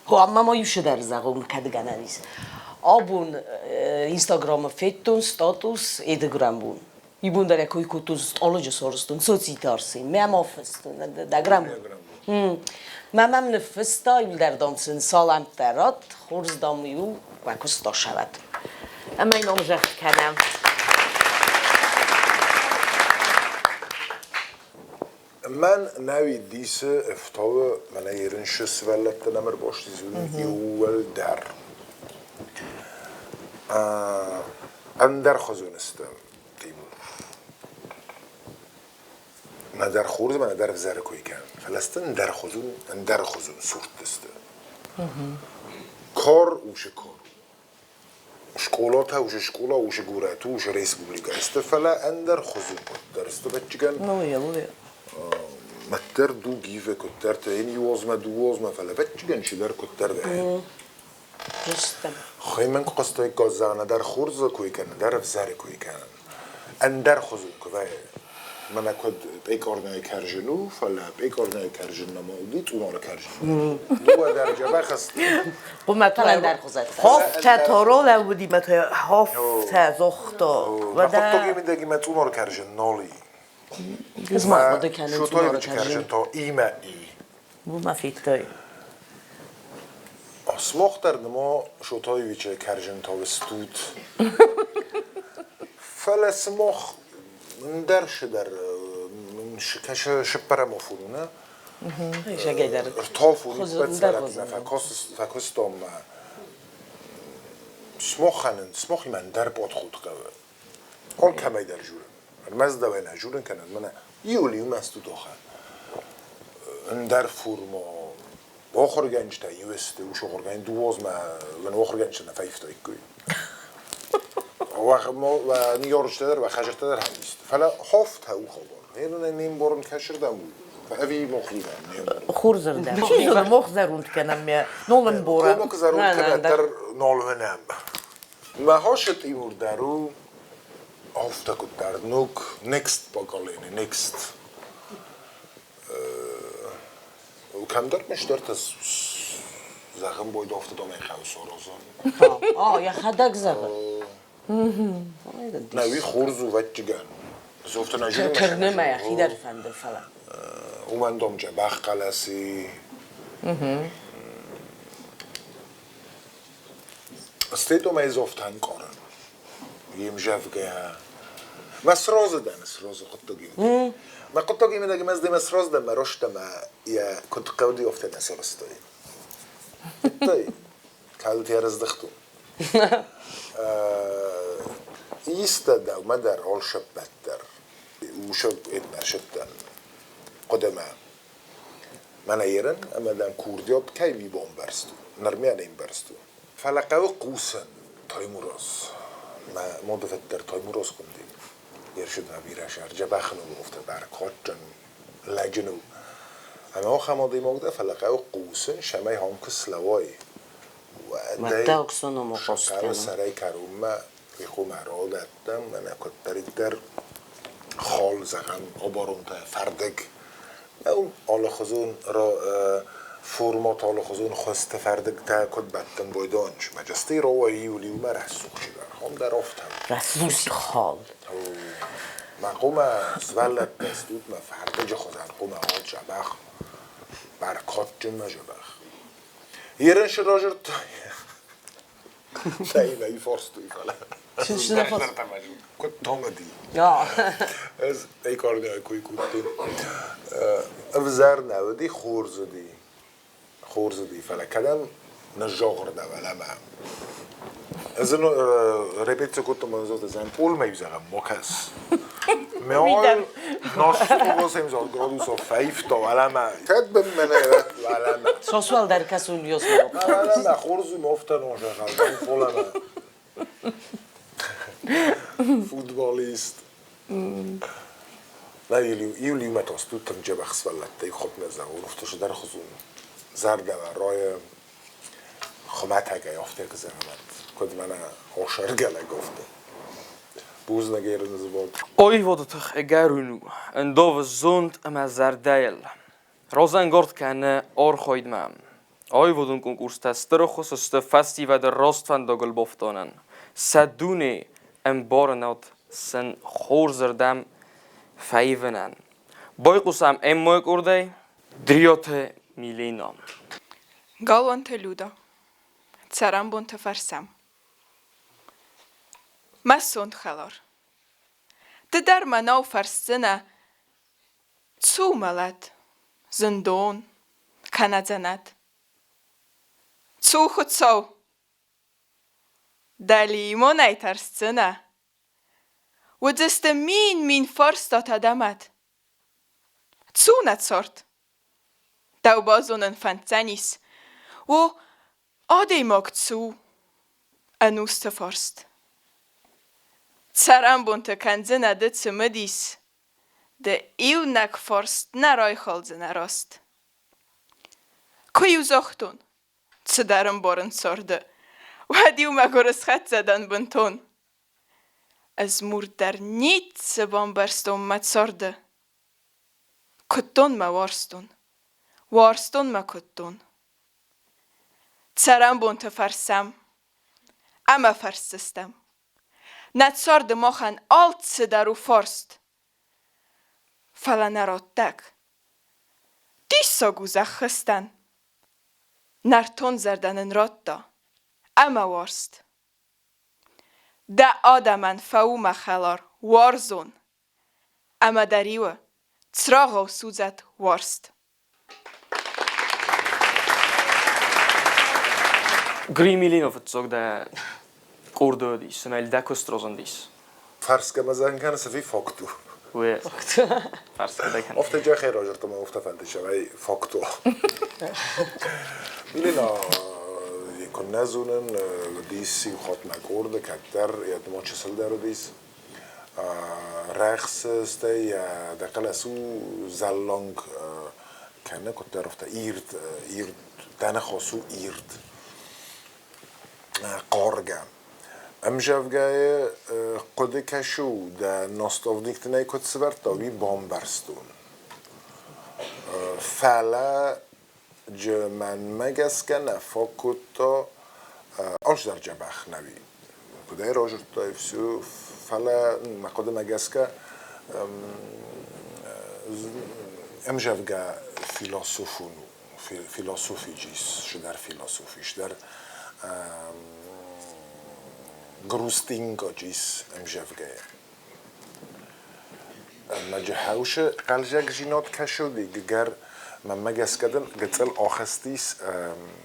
Хо, ӕмӕ ма иу цыдӕр зӕгъон, кӕд гӕнӕн ис. Абон Инстаграмы федтон статус Эдеграм бон. Ибон дӕр кой кодтон стъолыджы сорстон соцсети арсин. Мӕ ма фыстон, даграм. Мӕ мӕм ныффыста, иуылдӕр дам сын салӕмттӕ ратт, хорз дам иу бакуыста сӕвӕт. Ӕмӕ йын омзӕгъд кӕнӕм. Мӕн нӕуи дисы ӕфтауы мӕнӕ ерыншы сывӕллӕттӕн ӕмӕ ӕрбастизын иууылдӕр. Ӕндӕрхуызон сты, Тимур. Нӕдӕр хорз ӕмӕ нӕдӕр ӕвзӕры кой кӕнын, фӕлӕ сты ӕндӕрхуызон, ӕндӕрхуызон суртты сты. Кор усы кор. Скъолатӕ усы скъола, усы горӕт, усы республикӕ сты, фӕлӕ ӕндӕр хуызон куыддӕр сты, ӕвӕццӕгӕн. Мӕддӕр дуг ивы куыддӕртӕ, ин иуозмӕ, дыууозмӕ, фӕлӕ ӕвӕццӕгӕн чидӕр куыддӕр вӕййы. Хъаймӕн куы хъуыстаиккой, зӕгъ, нӕдӕр хорзы кой кӕнын, нӕдӕр ӕвзӕры кой кӕнын. Ӕндӕр хуызон куы вӕййы. Мӕнӕ куыд пъекъорнӕйы кӕрзын у, фӕлӕ пъекъорнӕйы кӕрзын нӕма уыди, цъунары кӕрзын. Дыууӕ дӕр дзӕбӕх сты. Хофтӕ торо лӕууыди мӕ хофтӕ зогъта. Хъуыддаг мидӕг имӕ цъунары кӕрзын нал и. Ӕз ма хъуыды кӕнын цъунары кӕрзын та имӕ и. Уымӕ федтай. Смох дӕр ныма Шотоевичы кӕрзынтау стут. Фӕлӕ сымах ндӕр цыдӕр сыппӕрӕм афон у, нӕ? Ӕртӕ афон фӕкуыстам Смохӕн смохимӕ ӕндӕр подход хъӕуы. Алкӕмӕй дӕр журын. Ӕрмӕст дӕуӕй нӕ журын кӕнын, мӕнӕ иуыл-иумӕ стут охӕн. Ӕндӕр форма ахуыргӕнджытӕ иу сты, ус ахуыргӕнӕг дыууӕзмӕ мӕн ахуыргӕнджытӕ нӕ фӕивтаиккой. Ныййарджытӕ дӕр, хӕдзӕрттӕ дӕр хӕм исты. Фӕлӕ хофтӕ у хабар. Гъе не мбарын кӕсырдӕм у. Ӕви мохимӕ не мбарын. Хорзырдӕм. Чи зоны, мох зӕронд кӕнӕм ме нол ӕмборӕм. Комок зӕронд кӕнӕм дӕр нол вынӕм. Мӕ хосы Тимур дӕр у афтӕ куыддӕр ног next поколение, next. Кӕмдӕр мыстӕртӕ зӕгъын бойд афтӕ домӕй хъӕуы саразын. О, йӕхӕдӕг зӕгъы. Нӕ, уый хорз у, ӕвӕццӕгӕн. Зофтӕ нӕ зоны. Тырны мӕ йӕхи дӕр фӕнды, фӕлӕ. Уымӕн дом дзӕбӕх хъӕлӕси. Стӕй то мӕ зофтӕ ӕнкъарын. Йе мзӕвгӕ. Мӕ сразы дӕн, сразы хъуыддагимӕ. Мӕ хъуыддагимӕ мӕ мӕ сразы дӕн, мӕ рӕстӕмӕ йӕ куыд хъӕуди, афтӕ нӕ сарӕзтай. Федтай? Кӕд ӕрыздӕхтон. Истӕ дӕумӕ дӕр алшӕппӕт дӕр усаг ӕрсыдтӕн хъуыдымӕ. Мӕнӕ ерын ӕмӕ дӕм курдиат кӕй ми бамбӕрст у, ныр мӕ не мбӕрст у. Фӕлӕ хъӕуы хъусын, Таймураз. Мӕ мады фыд дӕр Таймураз хуынди. Йе рсыдмӕ бирӕ сӕр дзӕбӕхы ном бӕркадджын лӕджы ном. Ӕмӕ ахӕм адӕймаг дӕ, фӕлӕ хъӕуы хъусын, цӕмӕй ам куы слӕууай, уӕдӕй хъӕуы сӕрӕй кӕронмӕ ихъумӕ радӕттӕм, мӕнӕ куыддӕриддӕр хал, зӕгъӕм, абаронтӕ, фӕрдыг. Алыхуызон формат, алыхуызон хуызты фӕрдыгтӕ куыд бӕттын байдайынц. Мӕ рауайы иу иумӕ рӕсугъд хом дӕр афтӕ. Рӕсугъд хал. Мӕ хъумӕ сывӕллӕттӕ стут мӕ фӕрдыджы хуызӕн хъумӕ уат дзӕбӕх, бӕркадджын мӕ дзӕбӕх. Ерын сразырдтай. Нӕй, форстой, фӕлӕ. Куыд томади. Ӕз ӕй кардӕй куы кодтон. Ӕвзӕр нӕ уыди, хорз уыди. Хорз уыди, фӕлӕ кӕдӕм ныззогъуырдӕ уӕлӕмӕ. Ӕз ын репетици кодтон, мӕ зӕгъын, пъолмӕ зӕгъӕм, ма кӕс. Меол 8 градусов фӕивта уӕлӕмӕ. Кӕд бынмӕ нӕ уӕлӕмӕ. Сосуал дӕр кӕсун ёсмӕ. Уӕлӕмӕ хорз у, мофтӕ нозӕгъӕл, пъолӕмӕ. Футболист. Нӕ иу лимӕ tudtam dzsebek szvellették hotmezzel, uftos derhozun. Зӕрдӕмӕ райы хуымӕтӕгӕй афтӕ зӕгъӕм, куыд мӕнӕ ошӕргӕлӕг афтӕ. Бузныг ерын звод. Ойводытых ӕгӕрон у, ӕндавы зонд ӕмӕ зӕрдӕйыл. Разӕнгард кӕны архайдмӕ. Аивадон конкурстӕ стыр ӕххуыс сты фӕсивӕды раст фӕндагыл бафтауынӕн. Сӕ дуне ӕмбарынад сын хорзырдӕм фӕивынӕн. Байхъусӕм Эммӕйы къордӕй Дриоты Милена. Галуанты Люда. Цӕрӕнбонты фӕрсӕм. Мӕ сонт хӕлар. Ды дӕр мӕнау фӕрсдзынӕ, Цу мӕлӕт, зындон, кӕнӕ дзӕнӕт. Цу, Хуыцау! Дӕлимонӕй тӕрсдзынӕ. Уыдзысты мин-мин фарстатӕ дӕ мӕт. Цу нӕ цард! Дӕу базонын фӕнддзӕнис. О, адӕймаг цу! Ӕнусты фарст. Цӕрӕнбонты кӕндзынӕ ды цымыдис, Дӕ иунӕг фарст нӕ райхалдзынӕ раст. Куы-иу загътон, цыдӕр ӕмбарын царды, уӕд-иу мӕгуыр ысхӕццӕ дӕн бынтон. Ӕз мур дӕр ницы бамбӕрстон мӕ царды. Куыдтон мӕ уарзтон, уарзтон мӕ куыдтон. Цӕрӕнбонты фӕрсӕм ӕмӕ фӕрсдзыстӕм. Нӕ царды махӕн алцыдӕр у фарст. Фӕлӕ нӕ раттӕг. Диссаг у зӕххыстӕн. Нӕртон зӕрдӕ нын радта ӕмӕ уарзт. Дӕ адӕмӕн фӕу мӕ хӕлар, уарзон, ӕмӕ дӕ риуы цырагъау судзӕд уарзт. Гримилино фыццаг дӕ къорды уыдис, цымӕ дӕ куыст разындис? Фӕрсгӕ мӕ зӕгъын кӕны, цы факт у. Уе. Фӕрсгӕ дӕ кӕны. Офтӕ джахе разырдта мӕ офтӕ фӕнды сӕрӕй факт у. Милена куыннӕ зонын, уыдис иу хатт мӕ къорды кӕддӕр, йӕ ма чысылдӕр уыдис. Рӕхсы, стӕй дӕ хъӕлӕс у зӕлланг кӕны, куыддӕр афтӕ ирд, ирд, дӕ ныхас у ирд, хъаргӕ. Ӕмзӕвгӕйы хъуыды кӕсы у, дӕ наставник дын ӕй куыд сӕвӕрдта, уый бамбӕрстон. Фӕлӕ мӕнмӕ гӕсгӕ нӕ фаг кодта, ас дӕр дзӕбӕх нӕуи. Куыдӕй разырдтай все, фӕлӕ мӕ хъуыдымӕ гӕсгӕ ӕмзӕвгӕ философон у, философиджис, сыдӕр философи, сыдӕр грустингаджис ӕмзӕвгӕйӕ. Ӕмӕ хӕусы хъӕлдзӕгдзинад кӕсуди, гӕр мӕнмӕ гӕсгӕ дын гыццыл ахызтис,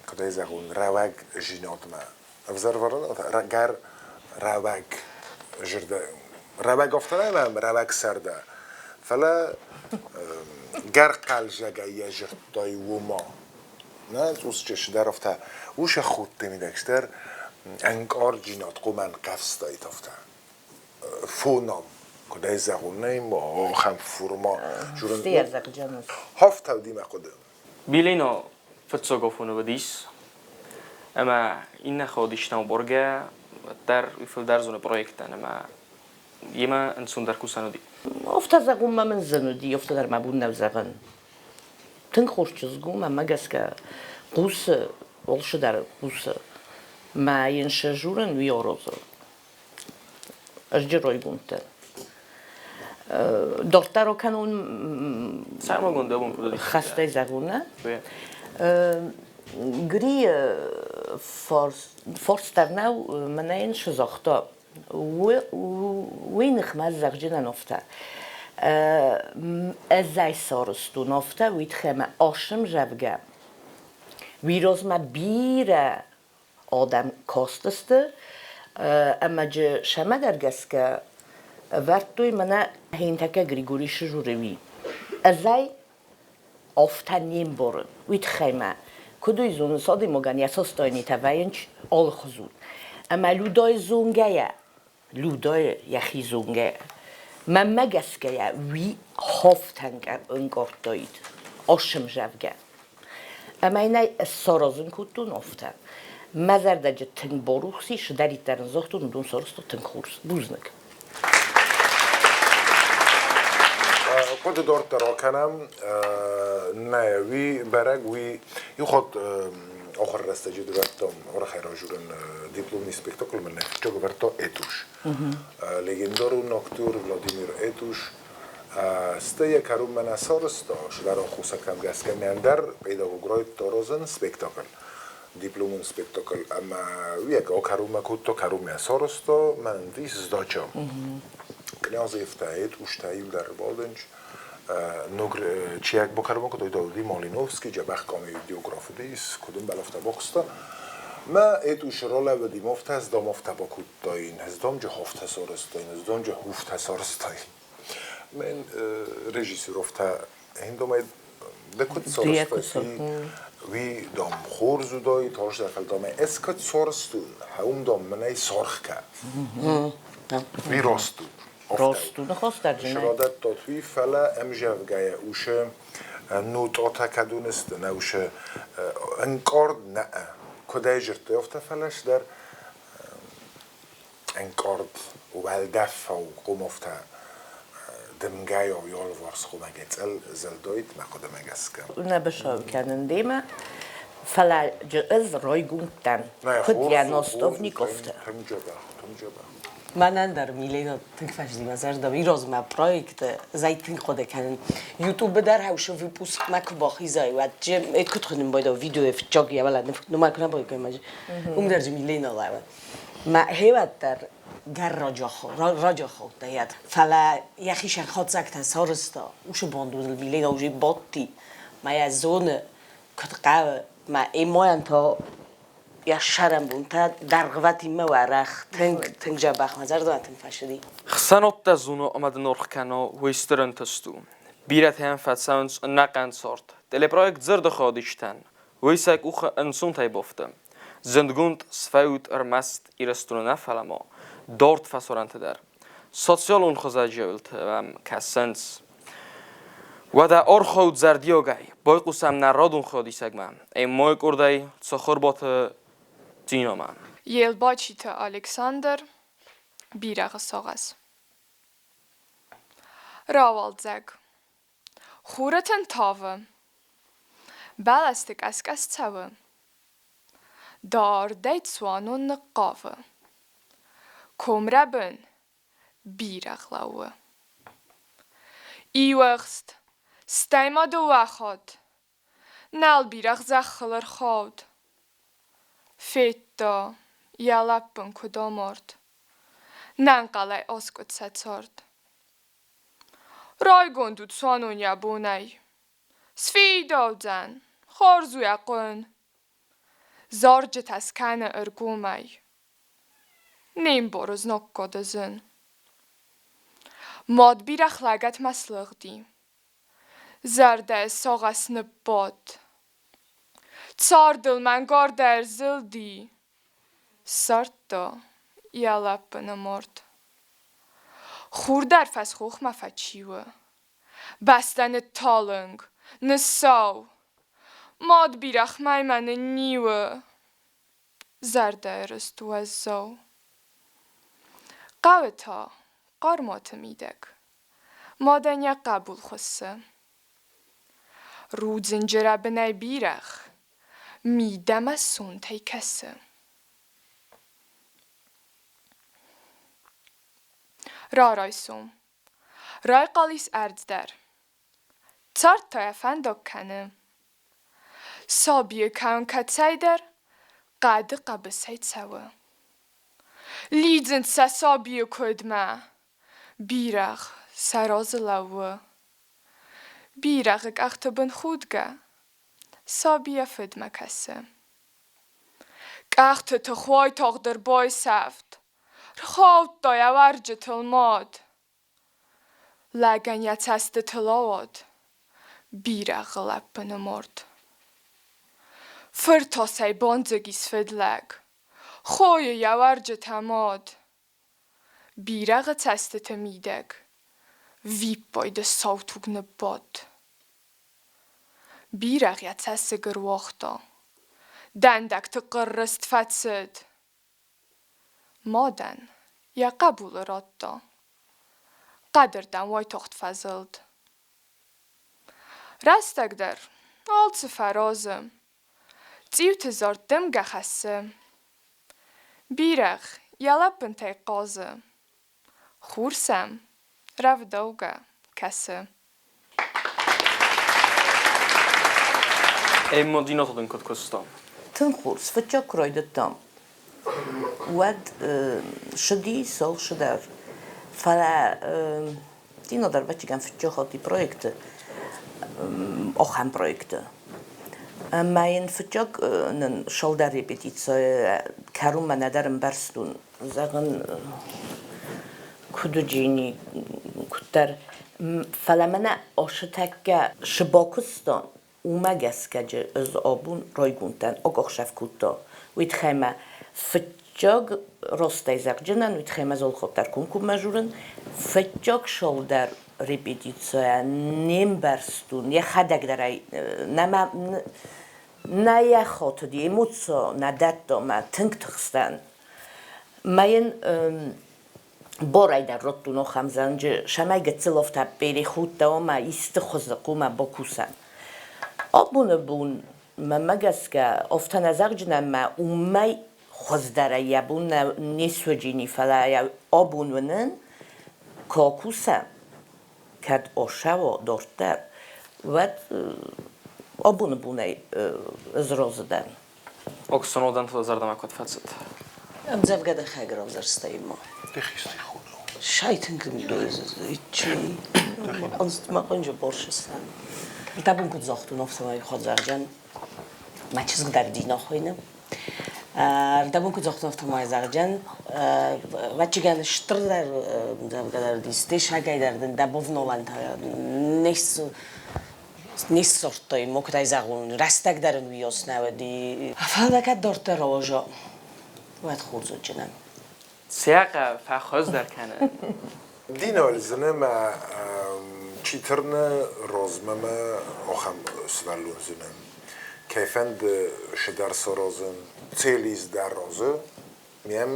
куыд ӕй зӕгъон, рӕуӕгдзинадмӕ. Ӕвзӕр гӕр рӕуӕг зӕрдӕ, рӕуӕг афтӕ нӕ рӕуӕг зӕрдӕ, фӕлӕ гӕр хъӕлдзӕгӕй йӕ зыдтай уымӕ. Нӕ, цъус чысдӕр афтӕ, уыцы худты мидӕг дӕр ӕнкъарддзинад хъуамӕ ӕнхъӕвзтаид афтӕ. Фоном, куыд ӕй зӕгъон, нӕ ахӕм форма. Хафтауди мӕ хъуыды. Билино фыццаг афоны уыдис, ӕмӕ иннӕ ходистау боргӕ уӕддӕр уый фылдӕр зоны проекттӕн ӕмӕ йемӕ ӕнцондӕр кусӕн уыди. Афтӕ зӕгъунмӕ мын зын уыди, афтӕ дӕр мӕ бон нӕу зӕгъын. Тынг хорз чызг у, мӕнмӕ гӕсгӕ хъусы, алцы дӕр хъусы. Мӕ йын сӕ журын уый аразы. Ӕз райгонд дӕн. Дарддӕр кӕнон Сӕрмагонд дӕ бон куыд уыди? Хӕстӕй зӕгъун, нӕ? Гри форстдӕр нӕу, мӕнӕ йын цы загъта, уый ныхмӕ зӕгъджынӕн афтӕ. Ӕз ӕй сарӕзтон афтӕ, уый тыххӕй мӕ асым зӕгъгӕ, уый размӕ бирӕ адӕм кастысты ӕмӕ джы сӕмӕдӕр гӕсгӕ ӕвӕрдтой мӕнӕ Хентӕккӕ Григорий Шижуреви. Ӕз ӕй афтӕ не мбарын. Уый тыххӕй мӕ, куыд уый зонынц, адӕймагӕн йӕ состойнитӕ вӕййынц алыхуызон. Ӕмӕ Людойы зонгӕйӕ, Людойы йӕхи зонгӕйӕ, мӕнмӕ гӕсгӕйӕ уый хофтӕн ӕнкъардтаид, осым зӕгъгӕ. Ӕмӕ йын ӕй саразын кодтон афтӕ. Мӕ зӕрдӕджы тынг барухс ис, цыдӕриддӕр ын загътон, уыдон сарӕзта тынг хорз. Бузныг. Хъуыды дарддӕр акӕнӕм. Нӕ, уый бӕрӕг, уый иу хатт ахуыры рӕстӕджы дывӕрдтам Уӕрӕхӕй ражурӕн дипломный спектакль мын нӕ фыццаг ӕвӕрдта Этуш. Легендарон актер Владимир Этуш стӕй йӕ кӕронмӕ нӕ сарӕзта, сыдӕр аххосӕгтӕм гӕсгӕ мӕн дӕр педагог райдыдта аразын спектакль, дипломон спектакль ӕмӕ уый кӕронмӕ кодта, кӕронмӕ сарӕзта, мӕн дис сдача. Князевтӕ, Этуштӕ иугӕр бадынч, ног чиаг бакӕронмӕ кодтой Давди Малиновский, дзӕбӕх комедиограф уыдис, куыд ӕмбӕлы, афтӕ бакуыста. Мӕ Этушы ралӕууыди мафтӕ, сдам афтӕ бакодтаин, сдам джы хафтӕ сарӕзтаин, сдам джы хуфтӕ сарӕзтаин. Мен режиссеровтӕ хиндомӕй ды куыд сарӕзтай, уый дам хорз уыдаид, хорз дам ӕз куыд сарӕзтон, хӕум дам мын ӕй саргъ кӕ. Уый раст у. Раст у, ныхасдӕрджынӕй. Радӕттат уый, фӕлӕ ӕмзӕвгӕйӕ усы нотъатӕ кӕдон сты, нӕ усы ӕнкъард нӕ куыд ӕй зыдтой, афтӕ фӕлӕ дӕр ӕнкъард уӕлдӕфау хъомофтӕ дымгӕйау алыварс хъуымӕгӕй цъӕл зӕлдоид мӕ хъуыдымӕ гӕсгӕ. Нӕ бысау кӕнын демӕ, фӕлӕ ӕз райгонд дӕн, куыд йӕ наставник, афтӕ. Тынг дзӕбӕх, тынг дзӕбӕх. Мӕнӕн дӕр Милена тынг фӕзыди мӕ зӕрдӕмӕ. Ирозмӕ проекты ӕз тынг хъуыды кӕнын. Ютубы дӕр хӕусы выпускмӕ куы бахизай, уӕд же эт куыд хуынын байдау видеойы фыццаг йӕ вӕлӕ нумӕ куы нӕ байкой ма уым дӕр же Милена лӕвӕ. Мӕ хевӕд дӕр гӕр раджахаудта йӕд. Фӕлӕ йӕхи сӕрхӕцӕгтӕ сарӕзта. Уыцы бандоныл Милена уже бадти. Мӕ йӕ зоны, куыд хъӕуы. Мӕ эмойӕн та йӕ сӕрӕнбонтӕ дӕргъвӕтинмӕ уӕрӕх, тынг, тынг дзӕбӕх мӕ зӕрдӕмӕ тынг фӕцыди. Хсӕнадтӕ зоны ӕмӕ дын аргъ кӕна, уый стыр ӕнтыст у. Бирӕтӕ йӕм фӕцӕуынц ӕнӕхъӕн цард. Телепроект Зӕрдыхъӕд-истӕн, уый сӕ къухы ӕнцонтӕй бафты. Зындгонд сфӕуд ӕрмӕст Ирыстоны нӕ, фӕлӕ ма дард фӕсарӕнты дӕр. Социалон хызӕджы кӕсынц. Уӕдӕ архайут зӕрдиагӕй, байхъусӕм нӕ радон хайадисӕгмӕ, ӕмӕ къордӕй Цӕхӕрбаты Тинамӕ. Елбачиты Александр Бирӕгъы сагъӕс. Рауалдзӕг. Хуры тын тавы. Бӕлӕсты къӕс-къӕс цӕуы. Дардӕй цуанон ныхъхъавы. Комрӕбын бирӕгъ лӕууы. Иу ӕхст, стӕй ма дыууӕ хатт. Нал бирӕгъ зӕххыл ӕрхауд. Федта, йӕ лӕппын куыд амард. Нӕнхъӕлӕй аскъуыд сӕ цард. Райгонд у цуанон йӕ бонӕй. Сфидаудзӕн, хорз у йӕ хъуын. Зарджытӕ скӕны ӕргомӕй. Не мбары знаггады зын. Мад бирӕгъ лӕгӕтмӕ слыгъди. Зӕрдӕйы сагъӕс ныббадт. Цардыл мӕнгард ӕрзылди. Ссардта йӕ лӕппыны мард. Хур дӕр фӕсхохмӕ фӕчиуы. Бӕстӕ нытталынг, ныссау. Мад бирӕгъ мӕймӕ нынниуы. Зӕрдӕйы рыст уӕззау. Хъӕуы та хъӕрмуаты мидӕг. Мадӕн йӕ хъӕбул хуыссы. Рудзынджы рӕбынӕй бирӕгъ мидӕмӕ сонтӕй кӕсы. Рарайсом. Райхъал ис ӕрдз дӕр. Цард та йӕ фӕндаг кӕны. Сабийы кӕуын кӕцӕйдӕр хъӕды хъӕбысӕй цӕуы. Лидзынц сӕ сабийы куыдмӕ. Бирӕгъ сӕ разы лӕууы. Бирӕгъы къӕхты бын худгӕ саби йӕ фыдмӕ кӕсы. Къӕхты тых уайтагъд ӕрбайсӕфт. Рхаудта йӕ уӕрджытыл мад. Лӕгӕн йӕ цӕстытыл ауад бирӕгъы лӕппыны мард. Фыр тасӕй бандзыг ис фыдлӕг, хойы йӕ уӕрджытӕ мад. Бирӕгъы цӕстыты мидӕг виппайды саутуг ныббадт. Бирӕгъ йӕ цӕссыг ӕруагъта, дӕндӕгты хъыррыст фӕцыд. Мадӕн йӕ хъӕбулы радта. Хъӕдырдӕм уайтагъд фӕзылд. Рӕстӕг дӕр алцы фӕразы. Цъиуты зард дымгӕ хӕссы. Бирӕгъ йӕ лӕппынтӕй хъазы. Хур сӕм рӕвдаугӕ кӕсы. Эмма Динаты дын куыд куыста? Тынг хорз. Фыццаг куы райдыдтам, уӕд сыди цал дӕр. Фӕлӕ Дина дӕр ӕвӕццӕгӕн фыццаг хатт проекты, ахӕм проекты. Ӕмӕ йын фыццаг нын цалдӕр репетицийы кӕронмӕ нӕдӕр ӕмбӕрстон. Зӕгъын, куыд уыди, куыддӕр. Фӕлӕ мӕнӕ ацы тӕккӕ цы бакуыстон, уымӕ гӕсгӕ ӕз абон райгонд дӕн, агӕхсӕв кодта. Уый тыххӕй мӕ фыццаг ростӕй зӕгъджынӕн, уый тыххӕй мӕ золхоп дӕр комкоммӕ журын, фыццаг сӕлдӕр репетицийӕ не мбӕрстон, йӕхӕдӕг дӕр ӕй нӕма нӕ йӕ хатыди, эмоци нӕ дӕтта мӕ тынг тыхстӕн. Мӕ йын борӕй дӕр радтон ахӕм зӕнджы, цӕмӕй гыццыл афтӕ переход ӕмӕ исты хуызы хъуамӕ бакусӕм. Абоны бон мӕнмӕ гӕсгӕ афтӕ нӕ зӕгъджынӕн мӕ уымӕй хуыздӕрӕй йӕ бон нӕ не суыджини, фӕлӕ йӕ абон уынын, куы акусӕм, кӕд осӕуа дарддӕр, уӕд абоны бонӕй ӕз разы дӕн. Оксанодӕн зӕрдӕмӕ куыд фӕцыд? Ӕмдзӕвгӕ дӕхӕг равзӕрстай ма. Сайтынг чи ма къонджы боршыстан. Табун куыд загътон, афтӕмӕй хӕдзарджан мӕ чызг дӕр Дина хуыйны. Рдӕбон куыд загътон, афтӕмӕй зӕгъджан, ӕвӕццӕгӕн стырдӕр ӕмдзӕвгӕ дӕр ис, дессагӕй дӕр дын дӕ бавналӕнтӕ не ссардтай, ма куыд ӕй зӕгъон, рӕстӕг дӕр ын уыйас нӕ уыди. Фӕлӕ кӕд дарддӕр рауаза, уӕд хорз уыджынӕн. Цӕхъа фӕхуыздӕр кӕны. Динолзыны мӕ читырны розмӕ мӕ ахӕм сывӕллон зыны. Кӕй фӕнды шыдӕр саразын, целиз дӕр разы, мӕм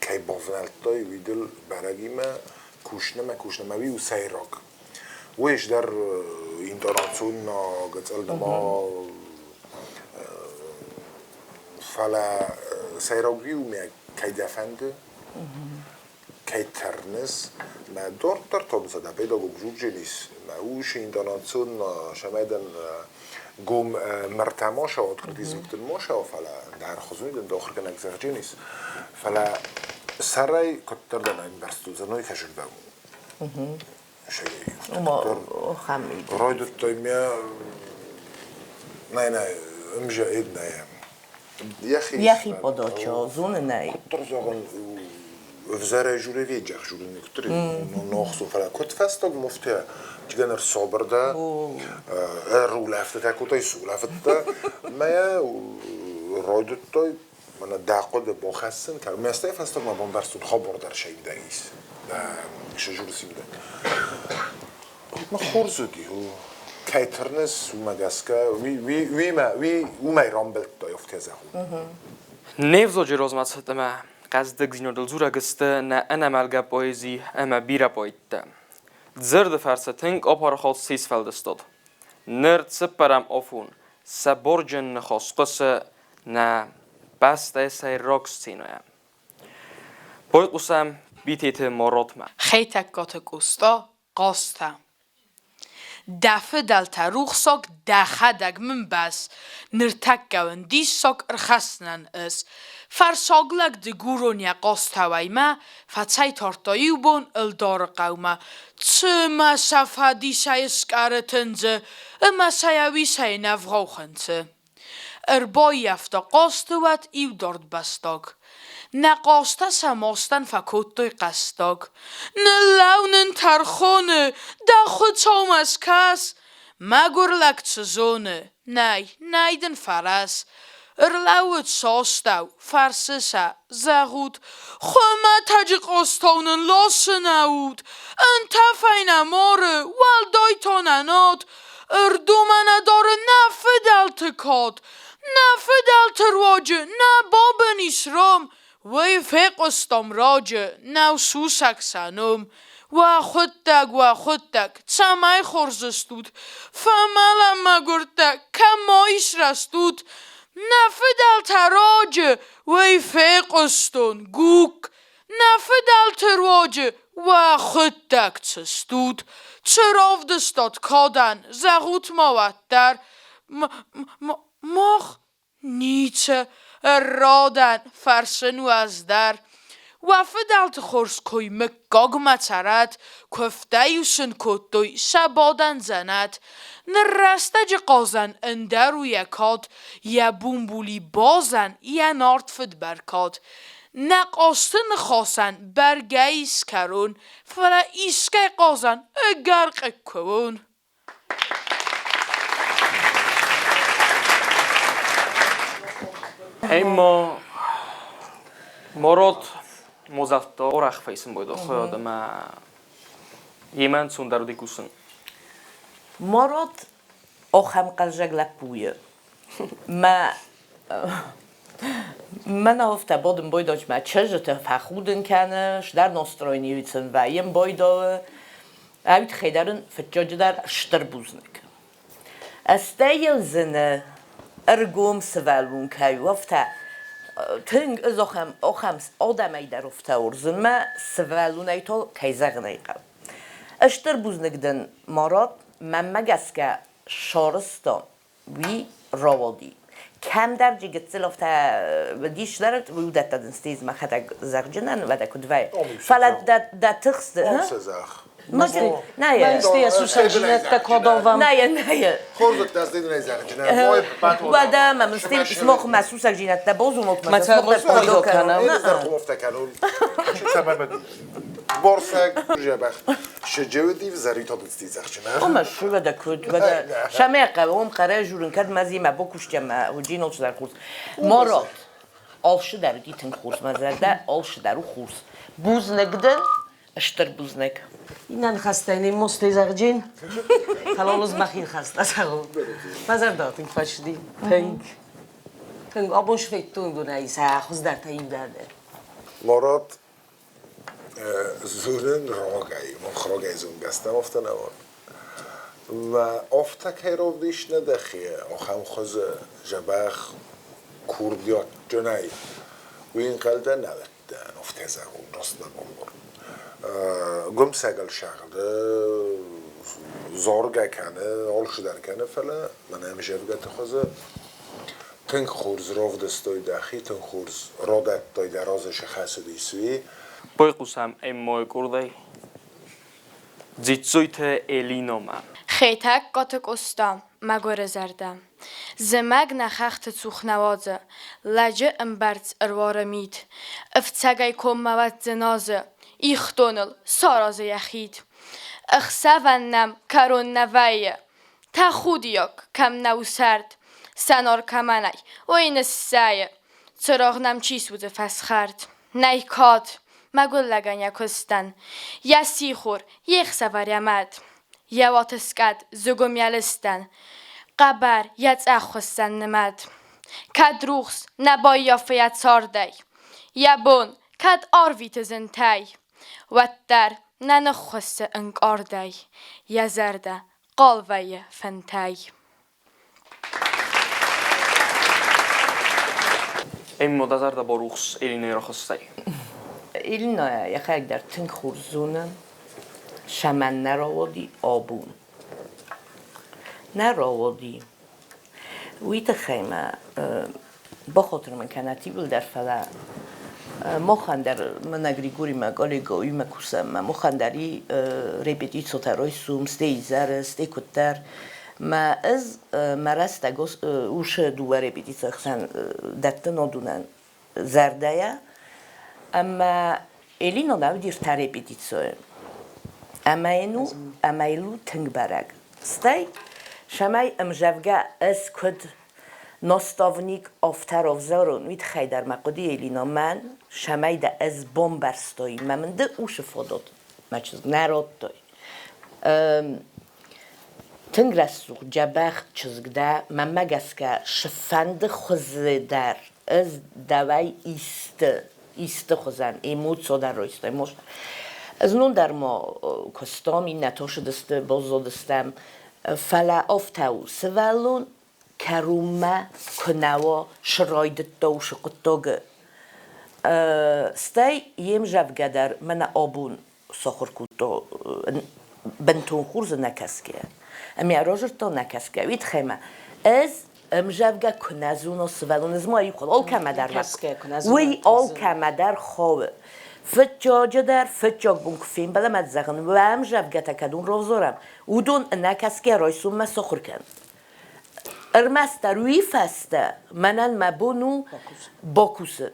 кӕй бавнӕлдтай, уый дыл бӕрӕгимӕ кусынмӕ кусынмӕ уый у сӕйраг. Уый дӕр интонацион гыцъылдыма, фӕлӕ сӕйраг уый у, мӕ кӕй дӕ фӕнды. Кӕй тырныс, мӕ дарддӕр та дӕ педагог журджелис, мӕ усы интонацион шамайдан гом мыртӕ маша, открытый звуктын маша, фӕлӕ дӕр хуызуй дын дохыргӕнӕг зӕгъдженис. Фӕлӕ сӕрӕй куыддӕр дӕн ӕмбӕрстудзӕной кӕсырдӕм. Райдыдтай мӕ нӕ нӕ ымжа эд нӕ. Йӕхи подача зоны нӕй. Куыддӕр зӕгъын ӕвзӕрӕй журеведжах журыны куыддӕр нохсу, фӕлӕ куыд фӕстаг муфтӕ чигӕнӕр собырда ӕрулӕфтытӕ кодтай, сулӕфыдта мӕ райдыдтай мӕнӕ дӕ хъуыды бахӕссын кӕр. Мӕстӕй фӕстагмӕ бамбӕрстон хабар дӕр сӕ ис. Сӕ журы симдӕг. Ма хорз уыди, кӕй тырныс, уымӕ гӕсгӕ уимӕ уымӕй рамбылдтай, афтӕ зӕгъон. Не взаджы размӕцыд ӕмӕ хъӕздыгдзинадыл дзурӕг сты нӕ ӕнӕмӕлгӕ поэзи ӕмӕ бирӕ поэттӕ. Дзырды фӕрцы тынг апарахат се сфӕлдыстад. Ныр цыппӕрӕм афон сӕ барджын ныхас хъуысы нӕ бӕстӕйы сӕйраг сценӕйӕ. Байхъусӕм Битеты Маратмӕ. Хетӕгкаты Къоста хъазтӕ. Дӕ фыдӕлтӕ рухсаг, дӕхӕдӕг мын бӕз, Ныртӕккӕ уын диссаг ӕрхӕсдзынӕн ӕз. Фӕрсаг лӕг дыгурон йӕ хъазтауӕй мӕ Фӕцӕйтардта иу бон ӕлдары хъӕумӕ. Цымӕ сӕ фӕдисӕй ыскъӕры тындзы, Ӕмӕ сӕ йӕ уисӕй нӕ вгъау хынцы. Ӕрбаййӕфта хъазты уӕд иу дард бӕстаг. Нӕ хъазтӕ сӕ мастӕн фӕкодтой хъӕстаг. Ныллӕу нын тӕрхоны, дӕ Хуыцаумӕ скӕс! Мӕгуыр лӕг цы зоны, нӕй, нӕй дын фӕрӕз. Ӕрлӕууыд састӕу, фӕрсы сӕ, зӕгъут, хуымӕтӕджы къостау нын ласы нӕ уд, ӕнтӕфӕй нӕ мары, уӕлдай та нӕ над, Ӕрдумӕ нӕ дары нӕ фыдӕлты кад, нӕ фыдӕлты руаджы нӕ бабын ис ром, уый фехъуыстам раджы, нӕу сусӕг сӕ ном. Уӕхуыдтӕг, уӕхуыдтӕг, цӕмӕй хорз ыстут, фӕмӕлӕм мӕгуыртӕ, кӕм ма ис рӕстут? Нӕ фыдӕлтӕ раджы уый фехъуыстон, гукк, Нӕ фыдӕлты руаджы уӕхуыдтӕг цы стут, цы равдыстат кадӕн, зӕгъут-ма уӕддӕр. Мах ницы ӕррадӕн фӕрсын уӕз дӕр. Уӕ фыдӕлты хорз кой мыггагмӕ цӕрӕд, куывтӕ-иу сын кодтой сӕ бадӕн дзӕнӕт. Ныр рӕстӕджы хъазӕн ӕндӕр у йӕ кад, йӕ бумбули базӕн, йӕ нард фыд бӕркад. Нӕ къосты ныхасӕн бӕргӕ ис кӕрон, фӕлӕ искӕй хъазӕн ӕгӕр хъыг куы уон. Ӕмӕ Мород Мозартто орах фӕисын бойдохы ӕмӕ йемӕ ӕнцондӕр уыди кусын. Мород ахӕм хъазаг лӕппуйы. Мӕ Мӕн афтӕ бодын бойдоч мӕ чызджыты фӕхудын кӕны, сдӕр настроение сын вӕййын бойдоы. Ӕвит хедӕрын фыццаджыдӕр стыр бузныг. Стӕй йыл зыны ӕргом сывӕллон кӕй у, афтӕ тынг ӕз ахӕм, ахӕм адӕмӕй дӕр афтӕ уырзын мӕ сывӕллонӕй та кӕй зӕгъын ӕй хъӕуы. Стыр бузныг дын, Марат, мӕнмӕ гӕсгӕ сарӕзта уый рауади. Кӕмдӕр джи гыццыл афтӕ уыдис дӕр, уыдӕттӕ дын стез мӕхӕдӕг зӕгъджынӕн, уӕдӕ куыд вӕййы. Фӕлӕ дӕ тыхст... Нӕ, сусӕгдзинӕдтӕ кодовам. Нӕ, нӕ. Уӕдӕ мӕ стей смох мӕ сусӕгдзинӕдтӕ бозунот мӕ смох кӕнӕм. Борсӕг жӕбӕх шеджеуди взаритодцтизахчина. Ома шувада куд вада шамеqa ом qara журын кӕд мӕ бокустя мӕ уджинол чыдар хурс. Морот. Алшы дӕр уыди тынг хурс мӕ зӕрдӕ, алшы дӕр у хурс. Бузныг дын, стыр бузныг. Иннӕ ныхӕстӕй не мостӕй зӕгъджын, фӕлӕ уыз мӕхи ныхӕстӕ зӕгъон. Мӕ зӕрдӕ тынг фӕцыди, тынг. Тынг абон сфедтон донӕй сӕ хуыздӕртӕ иу дӕр. Марат зонын рагӕй, мах рагӕй зонгӕ стӕм, афтӕ нӕ уыд. Мӕ афтӕ кӕй равдис нӕ дӕхи, ахӕм хуызы дзӕбӕх курдиатджынӕй, уый ӕнхъӕл дӕр нӕ уыдтӕн. Афтӕ Афтӕ зӕгъон, раст мӕ бамбарын. Гуымсӕгыл сагъды, заргӕ кӕны, алцыдӕр кӕны, фӕлӕ мӕнӕ ӕмзӕвгӕты хуызы тынг хорз равдыстой дӕхи, тынг хорз радӕттай дӕ разы цы хӕс уыдис, уый. Байхъусӕм Эммойы къордӕй Дзиццойты Элиномӕ. Хетӕгкаты Къоста, мӕгуыры зӕрдӕ. Зымӕг нӕ хӕхты цух нӕ уадзы, Лӕджы ӕмбӕрц ӕруары мит. Ӕфцӕгӕй коммӕ уӕд дзыназы, Ихдоныл саразы йӕ хид. Ӕхсӕвӕн нӕм кӕрон нӕ вӕййы, Тӕхудиаг кӕм нӕу сӕрд. Сӕнар кӕмӕнӕй, уый ныссӕйы, Цырагъ нӕм чи судзы фӕсхӕрд. Нӕй кад, мӕгуыр лӕгӕн йӕ куыстӕн, Йӕ сихор, йе хсӕвӕр йӕ мад. Йӕ уаты скад, зыгуым йӕ лыстӕн, Хъӕбӕр, йӕ цъӕх хуыссӕн нымад. Кӕд рухс нӕ баййафы йӕ цардӕй, Йӕ бон кӕд арвиты зынтӕй, Уӕддӕр нӕ ныххуыссы ӕнкъардӕй, Йӕ зӕрдӕ хъал вӕййы фынтӕй. Эммо дӕ зӕрдӕ барухс Элинӕйы рахӕссай. Элинӕ йӕхӕдӕг дӕр тынг хорз зоны, цӕмӕн нӕ рауади абон. Нӕ рауади. Уый тыххӕй мӕ бахатыр мын кӕнӕт иууылдӕр, фӕлӕ махӕн дӕр мӕнӕ Григоримӕ, коллегӕимӕ кусӕм, махӕн дӕр и репетицитӕ райсом, стӕй изӕры, стӕй куыддӕр. Мӕ ӕз мӕ рӕстӕг усы дыууӕ репетицийы хсӕн дӕттын уыдонӕн зӕрдӕйӕ. Ӕмӕ Элина нӕ уыди ӕртӕ репетицийы. Ӕмӕ йын у, ӕмӕ йыл у тынг бӕрӕг. Стӕй, цӕмӕй ӕмзӕвгӕ ӕз куыд наставник афтӕ равзарон, уый тыххӕй дӕр мӕ хъуыди Элина мӕн, цӕмӕй дӕ ӕз бамбӕрстой, мӕ мын ды усы фадат мӕ чызг нӕ радтай. Тынг рӕсугъд, дзӕбӕх чызг дӕ, мӕнмӕ гӕсгӕ, цыфӕнды хуызы дӕр ӕз дӕуӕй исты, исты хуызӕн эмоци дӕр райстай. Знон дӕр ма куыстам, иннӕтӕ цыдысты, баззадыстӕм, фӕлӕ афтӕ у, сывӕллон кӕронмӕ куы нӕ уа, цы райдыдта уыцы хъуыддагы. Стӕй йе мзӕвгӕ дӕр мӕнӕ абон сахуыр кодта бынтон хорз нӕ кӕсгӕ. Ӕмӕ разырдта нӕ кӕсгӕ. Уый тыххӕй ма ӕз ӕмзӕвгӕ куы нӕ зонон сывӕллон, ӕз ма иу алкӕмӕ дӕр уый алкӕмӕ дӕр хауы. Фыццаджы дӕр фыццаг бон куы фембӕлӕм, ӕз зӕгъын, уӕ ӕмзӕвгӕтӕ кӕдон равзарӕм, уыдон ӕнӕкӕсгӕ райсоммӕ сахуыр кӕн. Ӕрмӕстдӕр уый фӕстӕ мӕнӕн мӕ бон у бакусын.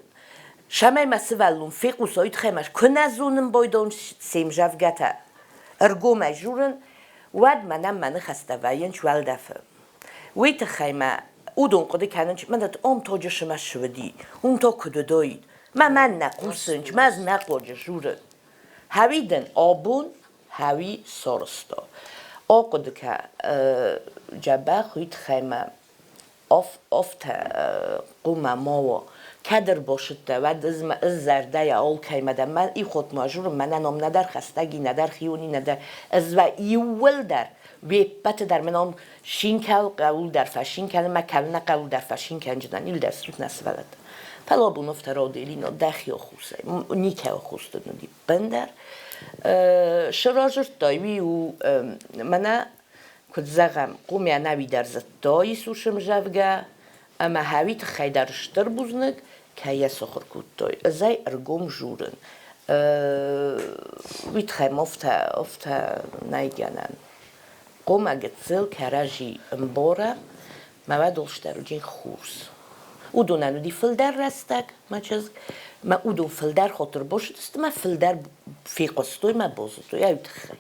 Цӕмӕй мӕ сывӕллон фехъуса, уый тыххӕй мӕ куы нӕ зонын байдон се мзӕвгӕтӕ ӕргомӕй дзурын, уӕд мӕнӕн мӕ ныхӕстӕ вӕййынц уӕлдӕфы. Уый тыххӕй мӕ уыдон хъуыды кӕнынц, мӕнӕ ам тоджы сымӕ цы уыди, уым та куыд уыдаид. Мӕ мӕн нӕ хъусынц, мӕ ӕз нӕ хъуаджы дзурын. Хӕуи дын абон хӕуи сарӕзта. Ахъуыды кӕ, дзӕбӕх уый тыххӕй мӕ афтӕ хъуамӕ ма уа. Кӕд ӕрбацыдтӕ, уӕд ӕз ӕз зӕрдӕйӕ алкӕимӕ дӕр мӕ ихот ма журын, мӕнӕ ном нӕдӕр хӕстӕги, нӕдӕр хиони, нӕдӕр ӕз уӕ иууылдӕр уе ппӕты дӕр мӕ ном шинкӕл хъӕуыл дӕр фӕшин кӕнын, мӕ кӕлын нӕ хъӕуыл дӕр фӕшин кӕнджынӕн, иуылдӕр стут нӕ сывӕллӕттӕ. Фӕлӕ абон афтӕ Роделино дӕхи оххусӕй, никӕй оххус дын уыди ӕндӕр. Сразырдтай, уый у мӕнӕ куыд зӕгъӕм, хъумӕ ӕнӕуи дӕр зыдта Иисусы мзӕвгӕ, ӕмӕ хӕуи тыххӕй дӕр стыр бузныг, кӕй йӕ сахуыр кодтой. Ӕз ӕй ӕргом журын. Уый тыххӕй ма афтӕ, афтӕ нӕй гӕнӕн. Хъумӕ гыццыл кӕрӕдзи ӕмбарӕм, мӕ уӕдулстӕр уыди хорз. Уыдонӕн уыди фылдӕр рӕстӕг, мӕ чызг, мӕ уыдон фылдӕр хатыр базыдысты, мӕ фылдӕр фехъуыстой, мӕ базыдтой, ай тыххӕй.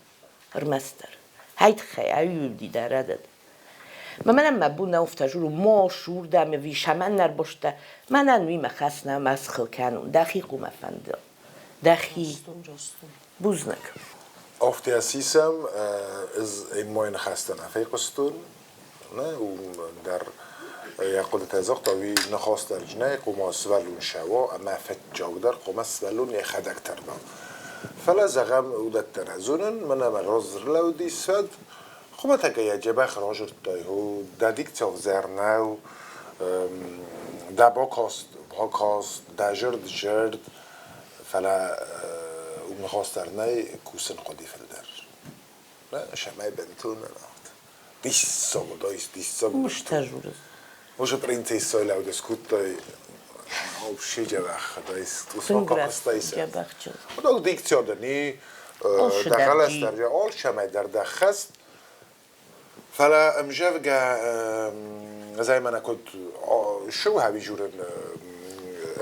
Ӕрмӕстдӕр. Ай тыххӕй, ай уыди дӕ рӕдыд. Мӕ мӕнӕн мӕ бон нӕу афтӕ журу, мо сурдӕм ӕви сӕмӕн ӕрбостӕ, мӕнӕн уый мӕ хӕс нӕу, мӕ схыл кӕнон, дӕхи хъумӕ фӕнды. Дӕхи. Бузныг. Афтӕ сисӕм, ӕз Эммайы ныхӕстӕ нӕ фехъуыстон, нӕ, уым дӕр йӕ хъуыдытӕ загъта, уый ныхас дӕр нӕй, хъуамӕ сывӕллон сӕуа ӕмӕ фӕтчагдӕр хъуамӕ сывӕллон йӕхӕдӕг тӕрна. Фӕлӕ, зӕгъӕм, уыдӕттӕ нӕ зонын, мӕнӕ мӕ разырлӕуди сӕд, хуымӕтӕгӕй йӕ дзӕбӕх разырдтай, хо, дӕ дикцӕв зӕр нӕу, дӕ бакаст бакаст, дӕ зӕрд зӕрд. Фӕлӕ уым ныхас дӕр нӕй, кусын хъуыди фылдӕр. Шамай бынтон Диссаг, диссаг. Мустӕжурыз. Може принцессой лӕудес кудтай Одаг дикциядани дӕхӕлӕстӕрджа алчӕмӕй дӕр дӕххӕст. Фӕлӕ ӕмзӕвгӕ займана куд шоу журен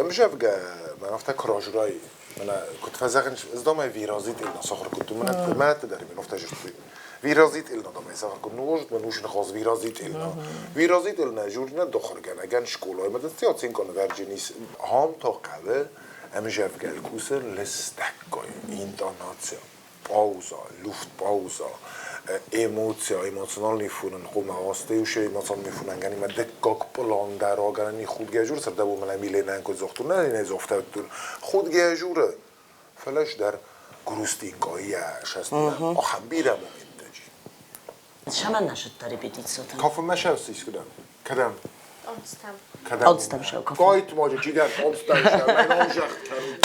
ӕмзӕвгӕ мӕн афтӕ куы Мӕнӕ куыд фӕзӕгъынц, ӕз виразит илна сахар куыд мӕнӕ мӕнӕ дӕр мен офта жиртуй. Виразит илна домай сахар куыд нуожт мен уж нахоз виразит илна. Виразит илна журна дохоргӕнӕгӕн школай мӕ дӕ конверженис хам то хъӕуы ӕмзӕвгӕ кусын лыстӕггай интонаци, пауза, luftpausa, эмоция, эмоциональный фунын хъума астеуше эмоциональный фунын гани ма дыккаг план дӕр аганани худгӕжур сырдабу мӕнӕ миленӕн куыд зохтун нӕ не зохтӕттун худгӕжуры фӕлӕ дӕр грустинкайя шастна ахӕм бирӕ моменттӕ Шаман нашатта репетициотан. Кафе мешавсис кудам? Кадам? Онстам. Кадам? Онстам шау кафе. Гайт маджа чидӕр онстам шау. Мен онжахт кӕнут.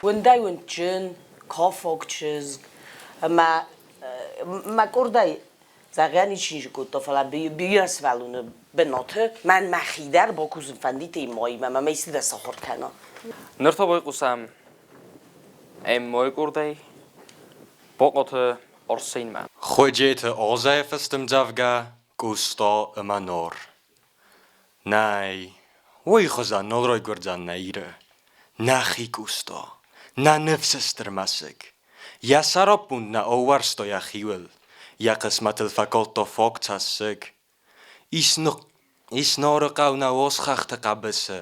Уындӕй уындджын, кафаг чызг, ӕмӕ мӕ къордӕй зӕгъгӕ ничи кодта, фӕлӕ бирӕ сывӕллоны бынаты мӕн мӕхи дӕр бакусын фӕндид имоимӕ, мӕ мӕ исты дӕр сахуыр кӕна. Ныр та байхъусӕм ӕммой къордӕй Бокъоты Арсенмӕ. Хуыджеты Азӕ фыст ӕмдзӕвгӕ Къоста ӕмӕ Нар. Нӕй, уый хуызӕн нал райгуырдзӕн нӕ Иры. Нӕхи Къоста, нӕ ныфсы стыр мӕсыг. Йӕ сӕраппонд нӕ аууӕрста йӕхиуыл, йӕ хъысмӕтыл фӕкалдта фаг цӕссыг. Ис Нарыхъӕу нӕ уаз хӕхты хъӕбысы,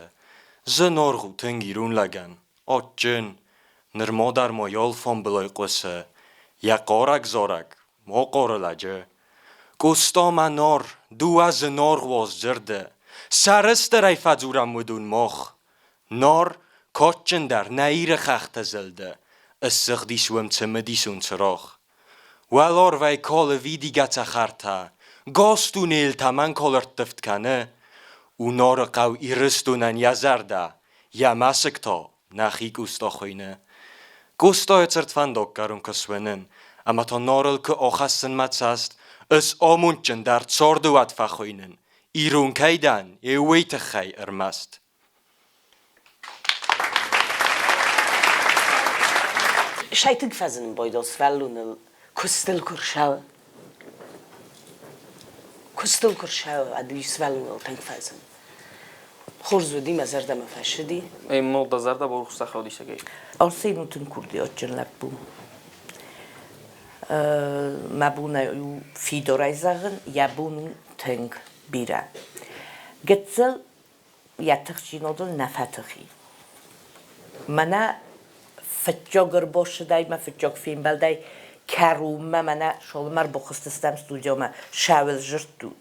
зынаргъ у тынг ирон лӕгӕн, адджын. Нырма дӕр ма йӕ алфамбылай хъуысы йӕ хъарӕг зарӕг, ма хъары лӕджы. Къоста мӕ Нар, дыууӕ зынаргъ уаз дзырды, сӕрыстырӕй фӕдзурӕм уыдон мах. Нар кадджындӕр нӕ Иры хӕхты зылды, ыссыгъдис уым цымыдисон цырагъ. Уӕларвӕй калы видигӕ цӕхӕртӕ, гас дунейыл тӕмӕнкал ӕрттывд кӕны. У Нарыхъӕу Ирыстонӕн йӕ зӕрдӕ, йӕ мӕсыг та нӕхи Къоста хуыйны. Къостайы цырд фӕндаггӕрон куы суынын, ӕмӕ та Нарыл куы ахӕссын мӕ цӕст, ӕз амондджындӕр царды уӕд фӕхуыйнын, ирон кӕй дӕн, уый тыххӕй ӕрмӕст. Сайтыг фӕзынын байдал сывӕллоныл куыстыл куы рсӕуы. Куыстыл куы рсӕуы, уӕд уый сывӕллоныл тынг фӕзыны. Хорз уыди, мӕ зӕрдӕмӕ фӕцыди. Ӕмӕ дӕ зӕрдӕ барухс сӕхӕудисӕгӕй? Арсен у тынг курдиатджын лӕппу. Мӕ бон ӕй у фидарӕй зӕгъын, йӕ бон у тынг бирӕ. Гыццыл йӕ тыхджинадыл нӕ фӕтых и. Мӕнӕ фыццаг ӕрбацыдӕй мӕ фыццаг фембӕлдӕй кӕронмӕ мӕнӕ Солымӕ ӕрбахызтыстӕм студиомӕ сӕуыл зырдтон.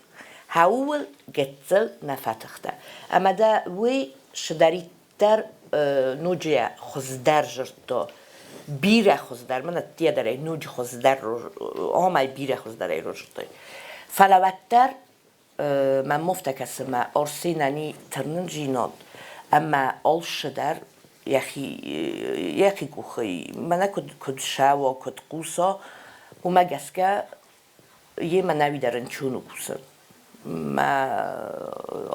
Хӕуыл гыццыл нӕ фӕтыхтӕ. Ӕмӕ дӕ уый цыдӕриддӕр ноджы йӕ хуыздӕр зырдта, бирӕ хуыздӕр, мӕнӕ дӕр ӕй ноджы хуыздӕр, амӕй бирӕ хуыздӕр ӕй розырдтой. Фӕлӕ уӕддӕр мӕм афтӕ кӕсы, мӕ Арсенӕн тырнындзинад ӕмӕ алцыдӕр йӕхи къухы и. Мӕнӕ куыд сӕуа, куыд хъуса, уымӕ гӕсгӕ йемӕ нӕуи дӕр ӕнцон у кусын. Мӕ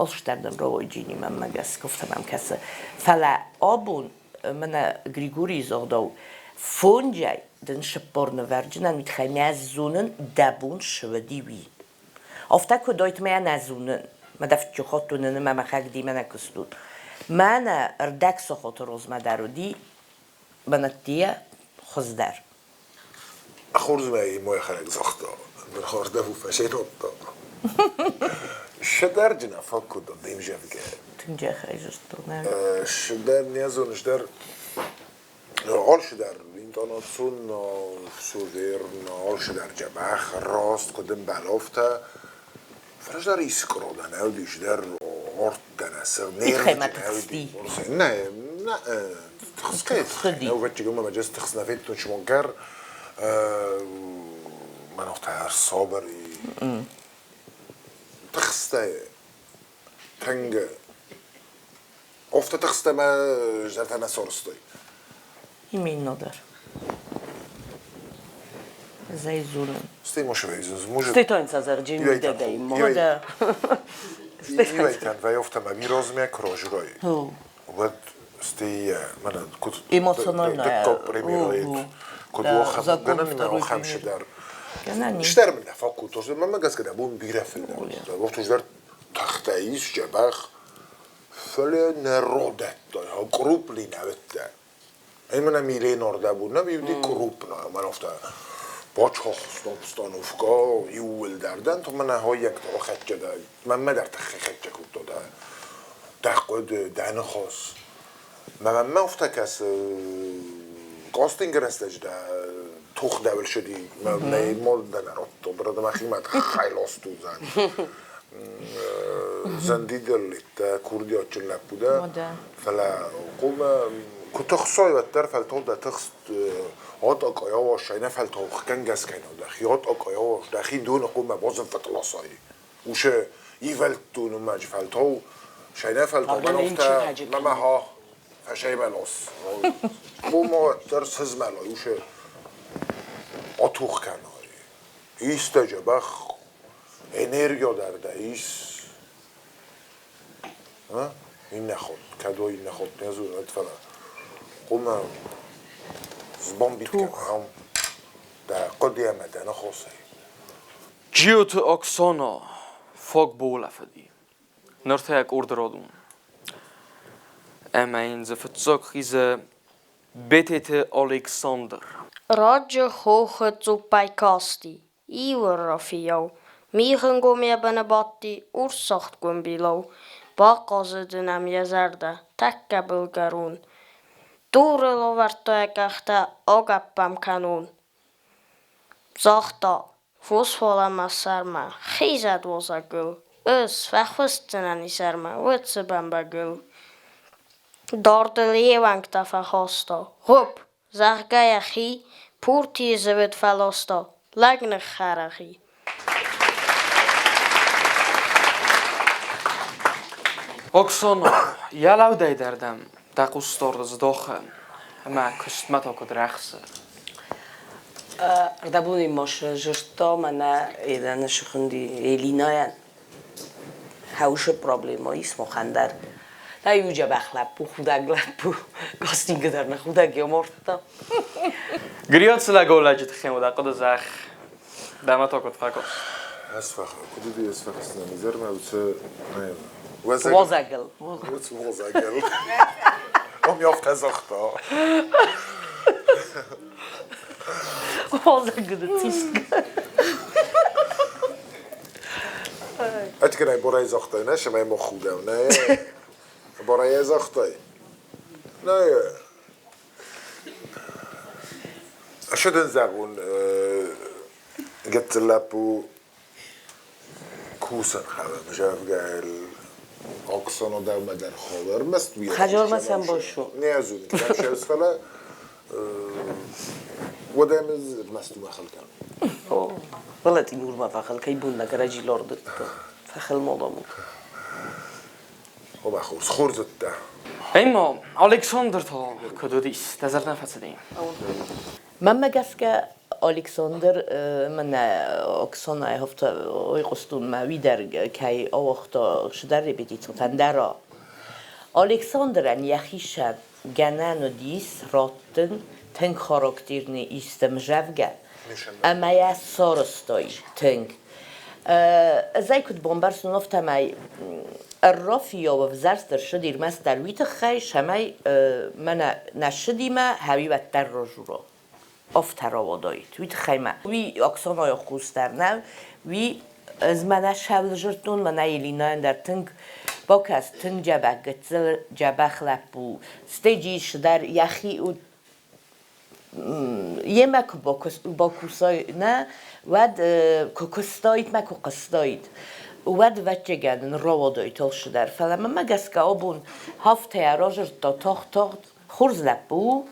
алцыдӕр дын рауайджини мӕнмӕ гӕсгӕ, афтӕ мӕм кӕсы. Фӕлӕ абон мӕнӕ Григорийы загъдау, фонджӕй дын цыппор нывӕрджынӕн уый тыххӕй нӕ зонын, дӕ бон цы уыди, уый. Афтӕ куыд мӕ нӕ зонын, мӕ дӕ уынын ӕмӕ мӕхӕг димӕ нӕ куыстон. Мӕнӕ ӕрдӕг сахаты розмӕ дӕр уыди бынӕттийӕ хуыздӕр. Хорз мӕ мой хӕрӕг загъта, ныр хордӕву фӕсенодта. Шыдӕрджына фӕкодта демжӕвгӕ. Тынджӕхӕй зырдтон. Шыдӕр не зоныс дӕр Алцыдӕр интонацион, суверн, алцыдӕр дзӕбӕх, раст, куыд ӕмбӕлы, афтӕ. Фӕлӕ искъуырон ӕвдис дӕр ортдӕн тыхсти. Нӕ, нӕ, тыхсгӕ ӕвӕццӕгӕн мӕ ӕз тыхс нӕ федтон чмонгӕр. Мӕн афтӕ ӕрсабыр и. Тыхстӕй тынг. Афтӕ тыхст ӕмӕ зӕрдӕ нӕ сорстой. Именно дӕр. Ӕз ӕй зонун. Стӕй ма сывӕйдзӕн, может. Стӕй та ын цазӕрджын мидӕгӕй мода. Иуӕйтӕн вӕй афтӕ мӕ размӕ куы разурай, уӕд стӕй мӕнӕ куыд эмоционально дыккаг премьерӕйы куыд уахӕм гӕнӕн ӕмӕ ахӕм сыдӕр. Стӕр мын нӕ фаг кодта, мӕнмӕ гӕсгӕ дӕ бон бирӕ фылдӕр. Уӕд тахтӕ ис дзӕбӕх, фӕлӕ нӕ родӕттӕ, крупли нӕ уыдтӕ. Именно Миленор дӕ бун, иуди крупно, мӕн афтӕ бачох обстановка иууылдӕр дӕн, то мӕнӕ хоййӕгтӕ хӕццӕ дӕ, мӕнмӕ дӕр тыххӕй хӕццӕ кодта дӕ, дӕ хъуыды, дӕ ныхас. Мӕнмӕ афтӕ кӕсы, кастингы рӕстӕджы дӕ тох дӕуыл сыди, нӕ мол дӕ нӕ радтон, дӕ мӕхимӕ тыххӕй ласт уыдзӕн. Зӕндидӕллиттӕ курдиатджын лӕппу дӕ, фӕлӕ хъуамӕ куы тыхсай, уӕддӕр фӕлтау дӕ тыхст атъакъайӕ нӕ фӕлтау хгӕнгӕс кӕна дӕхи атъакъайӕ дӕхи доны хъуамӕ базынфӕтласай. Усе ивӕлдтон уымӕджы фӕлтау сӕйнӕ фӕлтау мӕн афтӕ мӕмӕ ха фӕсӕймӕлос. Хъуамӕ уӕддӕр сызмӕлай, усе атух кӕнай. Истӕ дзӕбӕх энергия дӕр дӕ ис. Иннӕ хатт, кӕд уой иннӕ хатт не дзурӕд, фӕлӕ хъуамӕ сбомбит кӕнӕм дӕ хъуыды ӕмӕ дӕ ныхасӕй. Джиоты Оксана фаг баулӕфыди. Ныр та йӕ къорды рад у. Ӕмӕ йын дзы фыццаг хизы Бететы Александр. Раджы хохы цъуппӕй касти, иу фиййау, мигъы йӕ быны бадти урсцагъд гуымбилау. Бахъазыд ын ӕм йӕ зӕрдӕ, тӕккӕ былгӕрон. Дурыл авӕрдта йӕ къӕхтӕ, агӕпп ӕм кӕнон. Загъта, фос уӕлӕмӕ сӕрмӕ, хизӕд уазӕгыл, ӕз фӕхуысдзынӕн изӕрмӕ уыцы бӕмбӕгыл. Дардыл йе уӕнгтӕ фӕхаста, гъупп, зӕгъгӕ, йӕхи пуртийы зывыд фӕласта, лӕг ныххӕрӕг и. Оксана, йӕ лӕудӕй дӕр дӕм дӕ хъусдарды здохы ӕмӕ куыстмӕ та куыд рӕхсы? Ӕрдӕбоны ма сдзырдта мӕнӕ Елены сыхынди Элинӕйӕн. Хӕусы проблема ис махӕн дӕр. Та иу дзӕбӕх лӕппу, худӕг лӕппу. Кастингы дӕр нӕ худӕг йӕ мардта. Гриот цы лӕголӕджы тыххӕй уыд ахъуыды зӕхх, дӕмӕ та куыд фӕкост? Куыд уыди ӕз фӕхӕсдзынӕн изӕрмӕ уыцы Уазӕгыл. Уыцы уазӕгыл. Ом афтӕ загъта. Уазӕгыл циск. Ӕтгӕнӕй борӕй загътай, нӕ сӕмӕй мо худӕв, нӕ? Борӕй загътай? Нӕ. Шы дын зӕгъон, гыццыл лӕппу кусын хъӕуы, зӕгъгӕ, Оксана дӕумӕ дӕр хъӕуы, ӕрмӕст уый. Хӕдзармӕ сӕм башу. Не зонын, кӕм фӕлӕ уӕд ӕм ӕрмӕст уымӕ хыл кӕнын. Фӕлӕ Тимурмӕ фӕхыл кӕй бон нӕ кӕрӕдзи лордыдта. Фӕхыл модамут. Ома хорз, хорз уыдтӕ. Ӕмӕ Александр та куыд уыдис, дӕ зӕрдӕ фӕцыди? Мӕнмӕ гӕсгӕ Александр мӕнӕ Оксанайы афтӕ айхъуыстон мӕ уый дӕр кӕй ауагъта цыдӕр репетицитӕ, ӕндӕра. Александрӕн йӕхицӕн гӕнӕн уыдис раттын тынг характерный исты мзӕвгӕ, ӕмӕ йӕ сарӕзтой тынг. Ӕз ӕй куыд бамбӕрстон, афтӕмӕй ӕрра фиййау ӕвзӕрст ӕрцыд ӕрмӕстдӕр уый тыххӕй, цӕмӕй мӕнӕ нӕ ссыдимӕ хӕуи уӕддӕр разура. Афтӕ рауадаид. Уый тыххӕй мӕ уый Оксанайы хъус дӕр нӕу, уый ӕз мӕнӕ сӕвзӕрдтон, мӕнӕ Елинӕйӕн дӕр тынг бакаст, тынг дзӕбӕх гыццыл дзӕбӕх лӕппу. Стӕй ис дӕр йӕхи йемӕ куы бакусай, нӕ, уӕд куы куыстаид мӕ куы хъуыстаид, уӕд, ӕвӕццӕгӕн, ын рауадаид алцыдӕр. Фӕлӕ мӕнмӕ гӕсгӕ абон хафтӕйӕ разырдта тагъд-тагъд. Хорз лӕппу у,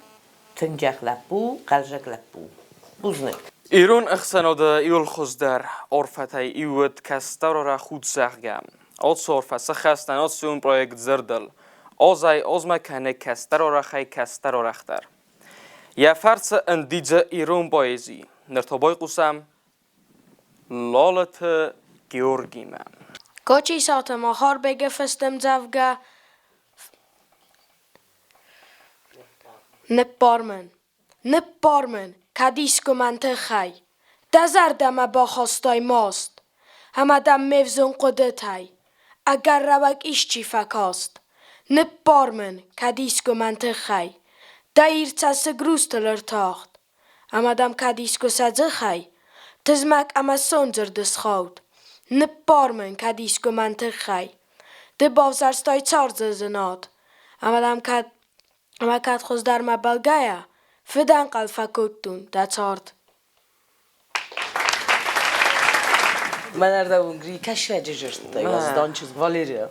тынджах лӕппу, хъӕлдзӕг лӕппу. Бузныг. Ирон ӕхсӕнады иуыл хуыздӕр арфӕтӕй иу уыд кӕстӕрарӕх уд, зӕгъгӕ. Ацы арфӕ сӕххӕст национ проект Зӕрдыл. Азӕй-азмӕ кӕны кӕстӕрарӕхӕй кӕстӕрарӕхдӕр. Йӕ фӕрцы ӕндидзы ирон поэзи. Ныр та байхъусӕм Лалыты Георгимӕ. Кочисаты Махарбеги фыст ӕмдзӕвгӕ «Ныббар мын, ныббар мын, кӕд искуы мӕн тыххӕй дӕ зӕрдӕмӕ бахастай маст, ӕмӕ дӕм ме взонг хъуыдытӕй ӕгӕр рӕуӕг исчи фӕкаст. Ныббар мын, кӕд искуы мӕн тыххӕй дӕ ирд цӕссыг рустыл ӕртахт, ӕмӕ дӕм кӕд искуы сӕ дзыхӕй тызмӕг ӕмӕ сонт дзырд ысхауд. Ныббар мын, кӕд искуы мӕн тыххӕй ды бавзӕрстай царды зынад, ӕмӕ дӕм кӕд ӕмӕ кӕд хуыздӕрмӕ бӕлгӕйӕ фыдӕнхъӕл фӕкодтон дӕ цард. Мӕнӕрдӕм кӕсӕджы зӕрдтӕй уӕздан чызг Валерия.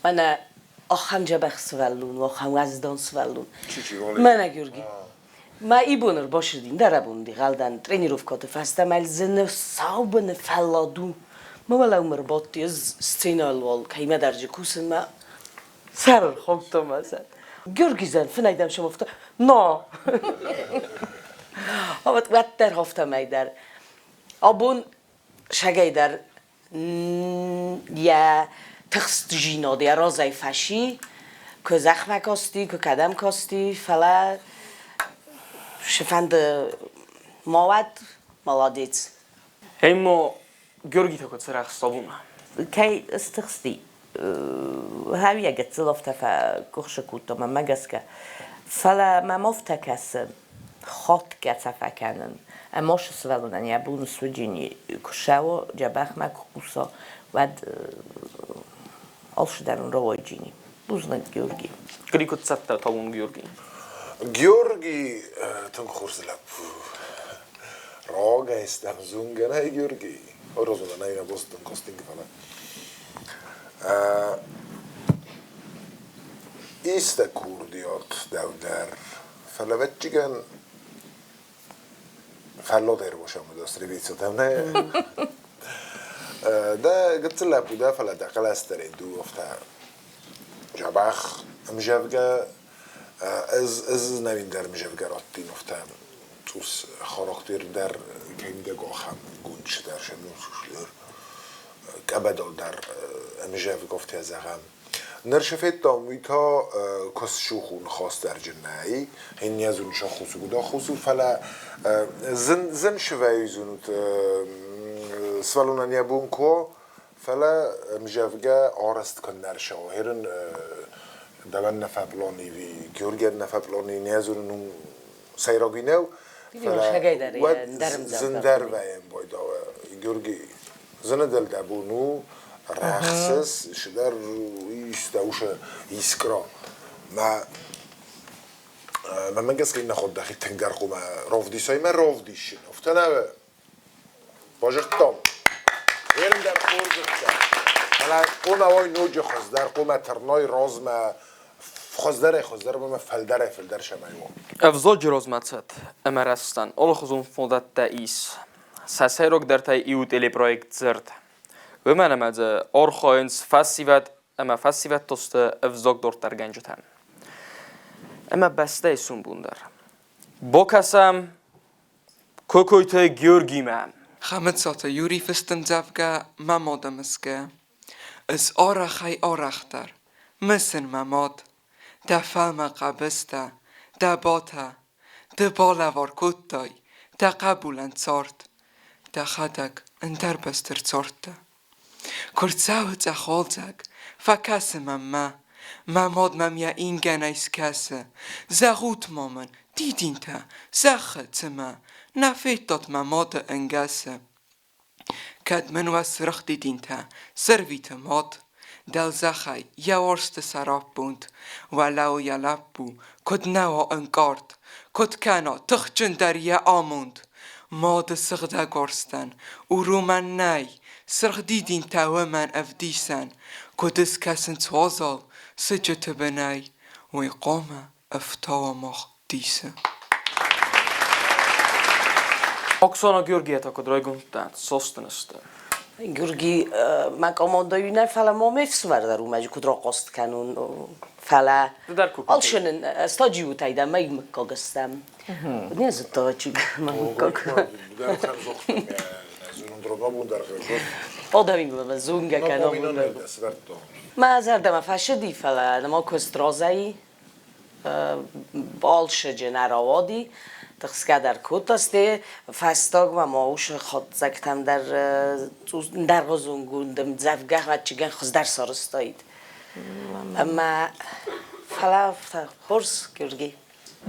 Мӕнӕ ахӕм дзӕбӕх сывӕллон, ахӕм уӕздан сывӕллон. Мӕнӕ Георги. Мӕ ибон ӕрбасырдин дӕр абон гъӕлдӕн тренировкӕты фӕстӕ мӕ зыны саубыны фӕллад у. Мӕ уӕлӕ уым ӕрбадти ӕз сценӕйыл уал кӕимӕдӕр джы кусынмӕ. Сӕр ӕрхаудта мӕ сӕр. Георгизӕн фынӕй дӕм сӕмӕфта. Но! Ават уӕддӕр хафтамӕй дӕр. Абон сагӕй дӕр йӕ тыхстдзинад йӕ разӕй фӕци, куы зӕхмӕ касти, куы кӕдӕм касти, фӕлӕ цыфӕнды ма уӕд, молодец. Ӕмӕ Георги та куыд сарӕхста уымӕ? Кӕй стыхсти, хауйӕ гыццыл афтӕ фӕкъуыхсы кодта мӕнмӕ гӕсгӕ. Фӕлӕ мӕм афтӕ кӕсы, хатгӕ цӕ фӕкӕнын. Ӕмӕ сывӕллонӕн йӕ бон суджини куы ссӕуа, дзӕбӕхмӕ куы хъуса, уӕд алцыдӕр ын рауайджини. Бузныг, Георги. Гри куыд цӕттӕ талон Георги? Георги тынг хорз лӕппу. Рагӕй стӕм зонгӕ Георги. Розуна нӕ бостон костинг фӕлӕ. Исты курдиат дӕу дӕр, фӕлӕ ӕвӕццӕгӕн фӕллад ӕрвосӕм уыд ревицӕтӕм нӕ. Дӕ гыццыл лӕппу дӕ, фӕлӕ дӕ хъӕлӕс дӕр ду афтӕ дзӕбӕх ӕмзӕвгӕ. Ӕз нӕуиндӕр ӕмзӕвгӕ раттин афтӕ цъус характер дӕр кӕй мидӕг ахӕм гунч дӕр сӕ къӕбӕдыл дӕр ӕмзӕвгӕ афтӕ зӕгъӕм. Ныр шы федтам, уый та куы ныхасдӕрджын нӕй, иннӕ саххусы куыд аххос у, фӕлӕ зын зын сывӕййзынут сывӕллонӕн йӕ бон куы уа, фӕлӕ ӕмзӕвгӕ арӕзт куыннӕ ӕрцӕуа. Херын дӕуӕн нӕ фӕплан иви, Георгийӕн нӕ фӕплан и, не зонын сӕйраг нӕу, фӕлӕ уӕд зындӕр вӕййӕм байдауа. Георгий, зыны дӕл дӕ бон у, рӕхсыс, сыдӕр истӕ ушы искра. Мӕ мӕнмӕ гӕсгӕ иннӕ хатт дӕхи тынгдӕр хъуамӕ равдисай мӕ равдисын. Афтӕ нӕ базыдтам. Ерын дӕр хорз уыдтӕ. Фӕлӕ хъуамӕ уой ноджы хуыздӕр, хъуамӕ тырной размӕ, хуыздӕрӕй-хуыздӕр ӕмӕ фылдӕрӕй-фылдӕр цӕмӕй уа. Ӕвзаджы размӕцыд ӕмӕ рӕзтӕн алыхуызон фадӕттӕ ис. Сӕ сӕйрагдӕртӕй иу телепроект «Дзырд». Уымӕн ӕмӕ дзы архайынц фӕсивӕд ӕмӕ фӕсивӕд сты ӕвзагдарддӕргӕнджытӕ. Ӕмӕ бӕстӕйы сомбон дӕр. Бакӕсӕм Кокойты Георгимӕ. Хӕмыцаты Юрий фыст ӕмдзӕвгӕ «Мӕ мады мысгӕ». Ӕз арӕхӕй-арӕхдӕр мысын мӕ мад, дӕ фӕлмӕн хъӕбыстӕ, дӕ батӕ. Ды балӕвар кодтай дӕ хъӕбулӕн цард, дӕхӕдӕг ӕндӕр бӕсты рцардтӕ. Куы рцӕуы цъӕх уалдзӕг, фӕкӕсы мӕм мӕ, мӕ мад мӕм йӕ ингӕнӕй скӕсы. Зӕгъут-ма мын, дидинтӕ, зӕххы, цымӕ, нӕ федтат мӕ мады ӕнгӕсы? Кӕд мын уӕ цыргъ дидинтӕ сӕрвиты мад, Дӕлдзӕхӕй йӕ уарзты сӕраппонд, Уӕлӕуыл йӕ лӕппу куыд нӕ уа ӕнкъард, Куыд кӕна тыхджындӕр йӕ амонд. Мады сыгъдӕг уарзтӕн уромӕн нӕй, Цыргъ дидинтӕ уымӕн ӕвдисӕн, Куыд ыскӕсынц уазал сыджыты бынӕй, Уый хъуамӕ ӕфтауа мах дисы. Оксана Георгиета куыд райгонд дӕ, цостын сты? Георги, мӕ командӕ нӕ, фӕлӕ ма ме фсымӕр дӕр уымӕ куыд рахъаст кӕнон, фӕлӕ алшынын стаджиутӕй дӕ мӕй мыггаг стӕм. Не зыдта чиг мӕ мыггаг. Одавин зонгӕ кӕнон. Мӕ зӕрдӕмӕ фӕсыди, фӕлӕ нӕма куыст разӕй алшыджы нӕ рауади, тыхсгӕ дӕр кодта, стӕй фӕстагмӕ ма уыцы хатдзӕгтӕм дӕр ӕндӕргъуызонгонд ӕмдзӕвгӕ ӕвӕццӕгӕн хуыздӕр сарӕзтаид. Ӕмӕ фӕлӕ афтӕ хорз, Георги.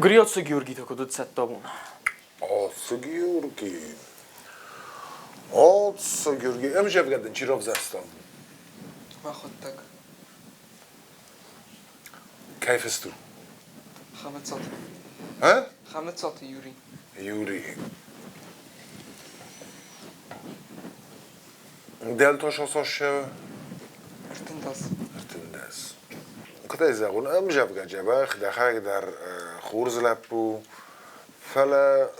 Гуыриоты Георги та куыд уыд цӕттӕ бон? Ацы Георги, ацы Георги, ӕмзӕвгӕ дын чи равзӕрста? Мӕхуыдтӕг. Кӕй фыст у? Хӕмыцаты. А? Хӕмыцаты Юрий. Юрий. Дӕлтос 13. 13. Куыд зӕгъон, ӕмзӕвгӕ дзӕбӕх, дӕхӕдӕг дӕр хорз лӕппу, фӕлӕ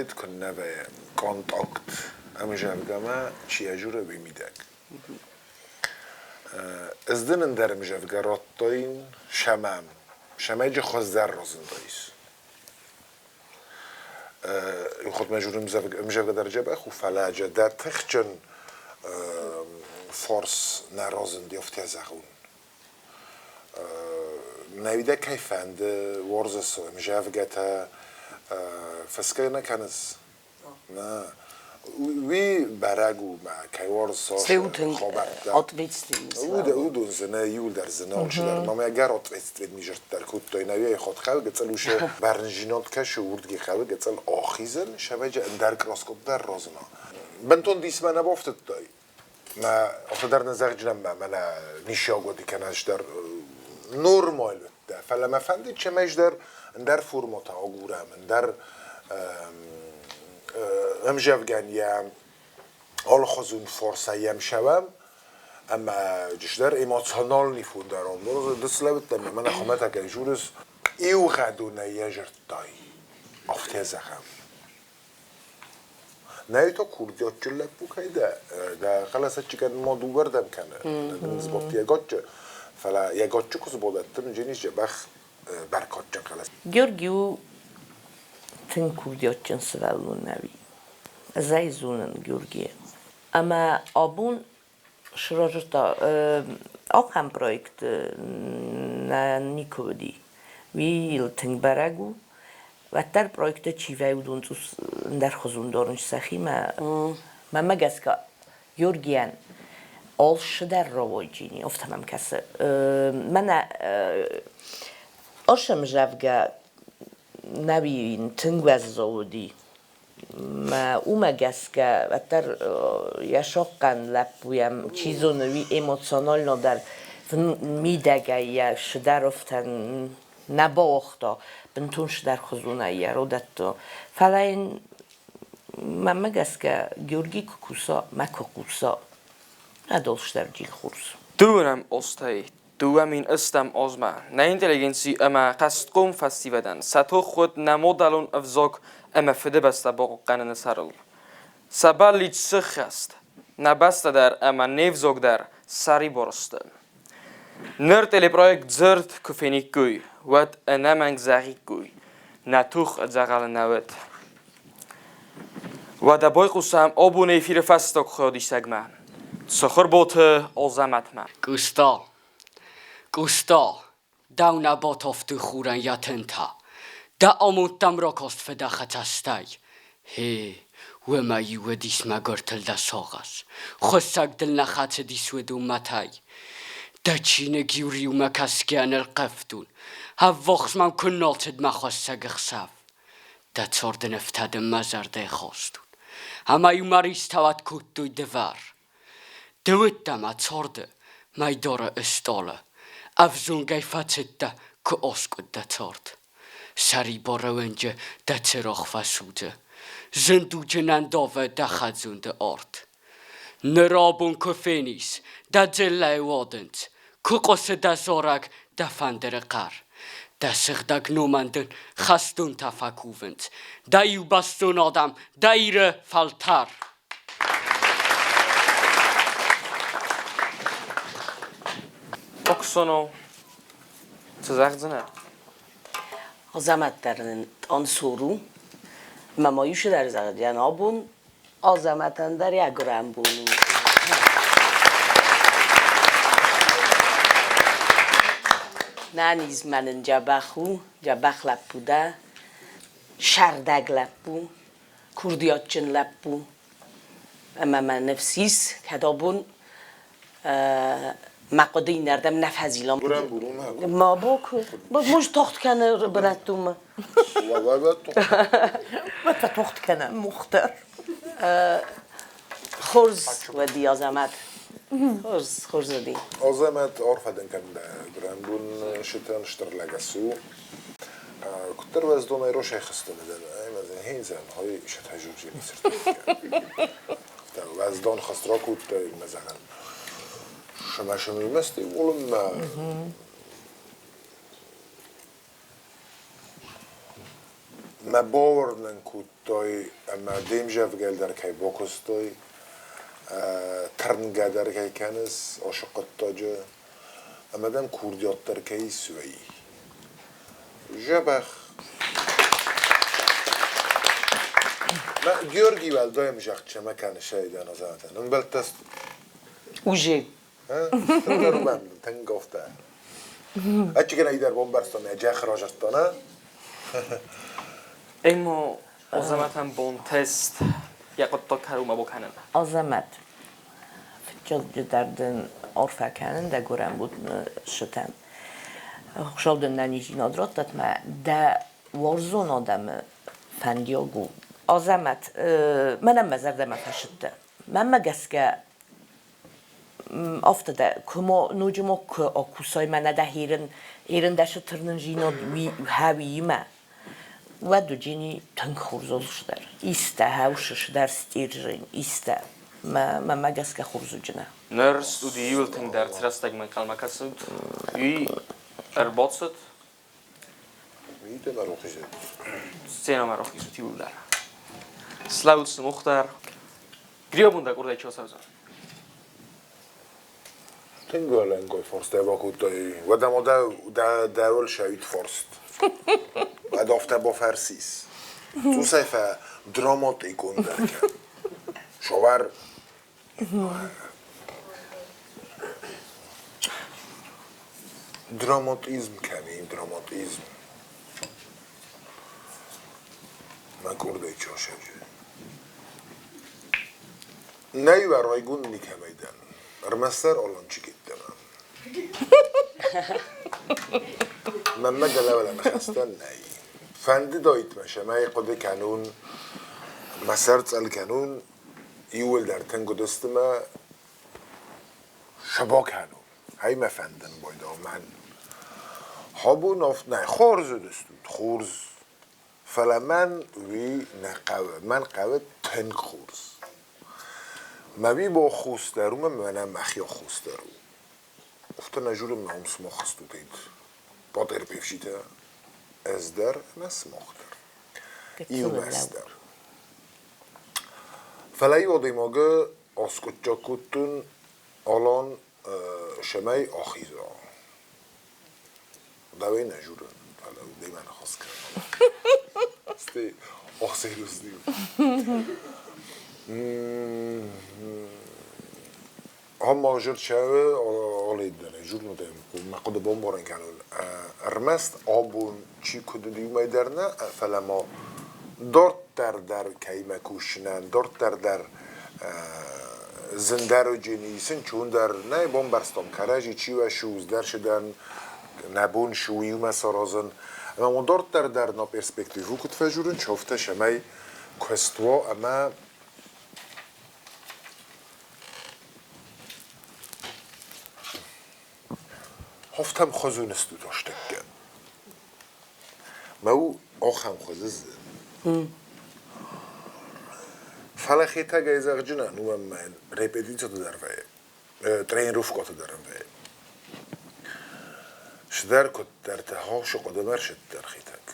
эд куыннӕ вӕййы контакт ӕмзӕвгӕмӕ чи ӕжуры, уый мидӕг. Ӕз дын ӕндӕр ӕмзӕвгӕ радтаин Шамӕн. Шамӕджы хуыздӕр разындаис. Хотмӕ жур ӕмзӕвгӕ дӕр дзӕбӕх у, фӕлӕ дӕ тыхджын фарс нӕ разынди, афтӕ зӕгъун. Нӕуидӕ кӕй фӕнды, уарзыс ӕмзӕвгӕтӕ, фысгӕ нӕ кӕныс? Нӕ. Уый бӕрӕг у, мӕ кӕй уарзыс хабӕрттӕ. Уыдон дзы нӕ иуылдӕр дзы нӕ алчидӕр. Мӕ ӕгӕр ответственный зӕрддӕр кодтой. Нӕ йӕ хот хӕлгӕцӕл усы бӕрнджинад кӕсы, уырдги хӕлгӕцӕл ахизын, сӕвӕджы ӕндӕр краскот дӕр разына. Бынтон дисмӕ нӕ бафтыдтай. Мӕ афтӕ дӕр нӕ зӕгъджынӕн мӕ мӕнӕ ниссиагоди кӕнӕ ӕз дӕр нормаль уыдтӕ. Фӕлӕ мӕ фӕндид, цӕмӕй ӕз дӕр ӕндӕр формӕтӕ агурӕм, ӕндӕр ӕмзӕвгӕн йӕ алыхуызон форсӕй йӕм сӕвӕм, ӕмӕ дӕр эмоциональный фон дӕр ды слӕудтӕ мӕнӕ хуымӕтӕгӕй журыс иугъӕдонӕй йӕ зӕрдтай, афтӕ зӕгъӕм. Нӕй та курдиатджын лӕппу кӕй дӕ, дӕ хъӕлӕсӕччикӕн ма дыууӕрдӕм кӕны, дын сбадти йӕ гаччы, фӕлӕ йӕ гаччы куы сбадӕттын, дженис дзӕбӕх бӕркадджын хъӕлӕс. Георги у тынг курдиатджын сывӕллон нӕуи. Ӕз ӕй зонын Георгийы. Ӕмӕ абон сырӕзта ахӕм проект нӕ никуы уыди. Уый тынг бӕрӕг у. Уӕддӕр проекттӕ чи вӕййы, уыдон цъус ӕндӕрхуызон дорынч сӕхимӕ. Мӕнмӕ гӕсгӕ, Георгийӕн алцыдӕр рауайджини, афтӕ мӕм кӕсы. Мӕнӕ ӕсӕм зӕгъгӕ, нӕуи тынг уӕззау уыди. Мӕ уымӕ гӕсгӕ уӕддӕр йӕ сохъхъӕн лӕппуйӕн, чи зоны, уый эмоционально дӕр мидӕгӕй йӕ цыдӕр нӕ бауагъта, бынтон цыдӕрхуызонӕй йӕ родӕтты. Фӕлӕ йын мӕнмӕ гӕсгӕ Георги куы куса, мӕ куы хъуса, ӕдылстӕрджи хорз. Дыууынӕм азтӕй 2008 азмӕ нӕ интеллигенци ӕмӕ хӕстхъом фӕсивӕдӕн сӕ тох уыд нӕ мадӕлон ӕвзаг ӕмӕ Фыдыбӕстӕ бахъахъхъӕныны сӕрыл. Сӕ бӕллиц сыххӕст, нӕ бӕстӕ дӕр ӕмӕ не взаг дӕр сӕрибар сты. Ныр телепроект Дзырд куы фениккой, уӕд ӕнӕмӕнг зӕгъиккой, нӕ тох дзӕгъӕлы нӕ уыд. Уӕдӕ байхъусӕм абоны эфиры фӕстаг хайадисӕгмӕ, Цыхуырботы Азӕмӕтмӕ. Къоста, Къоста, дӕу нӕ батавтой хурӕн йӕ тынтӕ, Дӕ амонд дӕм ракаст фыдӕхы цӕстӕй. Гье, уымӕй-иу уыдис мӕгуыртыл дӕ сагъӕс, Хуыссӕг дыл нӕ хӕцыдис уыдон мӕтӕй. Дӕ чиныг-иу риумӕ кӕсгӕ нылхъывтон, Ӕввахс мӕм куы нал цыд мӕ хуыссӕг ӕхсӕв. Дӕ царды нывтӕ дын мӕ зӕрдӕйы хастон, Ӕмӕ-иу мӕ ристауат кодтой дывӕр. Ды уыдтӕ мӕ царды мӕйдары ыстъалы, Ӕвзонгӕй фӕцыдтӕ, куы аскъуыд дӕ цард. Сӕрибары уынджы дӕ цырагъ фӕсудзы, Зын дуджы нӕ ндавы дӕ хӕдзонды арт. Ныр абон куы фенис дӕ дзыллӕйы уадындз, Куы хъуысы дӕ зарӕг, дӕ фӕндыры хъӕр. Дӕ сыгъдӕг номӕн дын хӕстонтӕ фӕкувынц, Дӕ иубӕстон адӕм, дӕ Иры фӕлтӕр. Соно, цы зӕгъдзынӕ? Азӕмӕт дӕр нын тъансор у. Мӕ ма иу дӕр зӕгъдзӕн абон Азӕмӕтӕн дӕр йӕ гуырӕн бон у. Нӕниз мӕ нын дзӕбӕх у, дзӕбӕх лӕппу дӕ, сӕрдӕг лӕппу, курдиатджын лӕппу. Ӕмӕ мӕ ныфс ис, кӕд абон мӕ хъуыды иннӕрдӕм нӕ фӕзилӕм. Ма боку. Муж тохт кӕны бынӕттонмӕ. Тохт кӕны мухтар. Хорз уӕди Азӕмӕт. Хорз, хорз уӕди. Азӕмӕт арфӕ дын кӕнын дӕ гуырӕнбон сытӕн стыр лӕгӕс у. Куыддӕр уӕздонӕй росӕй хызтӕн дӕн, ӕмӕ дын хейдзӕн, хой сӕтӕй журджини Уӕздон хызт ракодтай мӕ зӕгъӕн. Шымӕшымимӕсти улыммӕ Мӕ бауырнын кодтой ӕмӕ де мзӕвгӕ дӕр кӕй бакуыстой, тырнгӕ дӕр кӕй кӕныс ацы хъуыддаджы ӕмӕ дӕм курдиат дӕр кӕй ис, уый. Дзӕбӕх. Георгий уӕлдай ӕмзагъд цӕмӕ кӕныс айдӕн азӕнтӕн? Ӕмбӕлттӕ Уже. Тынг афтӕ. Ӕччыгӕн ӕйдӕр бамбӕрстон, ӕджӕх разырдтон, а? Ӕмӕ Азӕмӕтӕн бон тест йӕ хъуыддаг кӕронмӕ бакӕнын. Азӕмӕт, фыццаджыдӕр дын арфӕ кӕнын дӕ гуырӕн сытӕн. Хуыцау дын нӕниздзинад раттӕд мӕ дӕ уарзон адӕмы фӕндиаг у. Азӕмӕт, мӕнӕн мӕ зӕрдӕмӕ фӕсыдтӕ. Мӕнмӕ гӕсгӕ афтӕ дӕ куы ма ноджы ма куы акусай мӕнӕ дӕ херын херындӕсы тырнынзинад хӕуиимӕ, уӕд уыджини тынг хорз дӕр. Истӕ хӕусы дӕр стержень, истӕ. Мӕ гӕсгӕ хорз уыджынӕ. Ныр студийы тынгдӕр цы рӕстӕгмӕ ӕнхъӕлмӕ кӕсут, уый ӕрбацыд. Сценӕмӕ рохизут иууылдӕр. Слӕуут сымухдӕр. Гриобун дӕ къурдӕй чи ацӕудзӕн? Тынг уӕлӕнгай фарстӕ бакодтай. Уӕдӕ ма дӕуыл сӕуит фарст. Уӕд афтӕ бафӕрсис. Цусӕй фӕ драматикондӕр кӕн. Савӕр Драматизм кӕми, драматизм. Мӕ къордӕй часӕджы. Нӕй уӕ райгонд никӕмӕй дӕн. Ӕрмӕстдӕр Аланчик йеддӕмӕ. Мӕнмӕ дӕлӕуӕлӕ ныхӕстӕ нӕй. Фӕндыдаид мӕ, цӕмӕй хъуыды кӕнон, мӕ сӕр цъӕл кӕнон, иууылдӕр тынг уыдысты мӕ цы бакӕнон? Ай мӕ фӕндын байдал мӕн. Хабон нӕ хорз уыдыстут, хорз. Фӕлӕ мӕн уый нӕ хъӕуы, мӕн хъӕуы тынг хорз. Мӕ уый бо хус дӕр у, мӕнӕ мӕхи хус дӕр у. Афтӕ нӕ журын мӕ уым сымах стут, потерпевшитӕ, ӕз дӕр ӕмӕ сымах дӕр. Иумӕ дӕр. Фӕлӕ иу адӕймагы аскъуыддзаг кодтон Алан цӕмӕй ахиза. Дӕуӕй нӕ журын, фӕлӕ демӕ ныхас кӕнын. Стӕй охсерьезный. Ам жырчӕвы алейддӕн журнатӕм мӕ хъуыды бамбарын кӕнон. Ӕрмӕст абон чи куыд уыд, уымӕй дӕр нӕ, фӕлӕ ма дарддӕр дӕр кӕимӕ кусынӕн, дарддӕр дӕр зындӕр уыджын исын, чундӕр нӕ бамбӕрстам кӕрӕдзи, чи уӕ суыздӕр сыдӕн, нӕ бон шы иумӕ саразын. Ӕмӕ ма дарддӕр дӕр на перспективу куыд фӕжурын, чофтӕ цӕмӕй куыст уа ӕмӕ Хофтӕм хуызуныстут астӕккӕ. Мӕ у ахӕм хуызы дзы. Фӕлӕ Хетӕгӕй зӕгъджынӕн у ӕмӕ репетициты дӕр вӕййы, тренировкӕты дӕр вӕййы. Цыдӕр куыддӕртӕ хаусы хъуыдымӕ ӕрсыддӕр Хетӕг.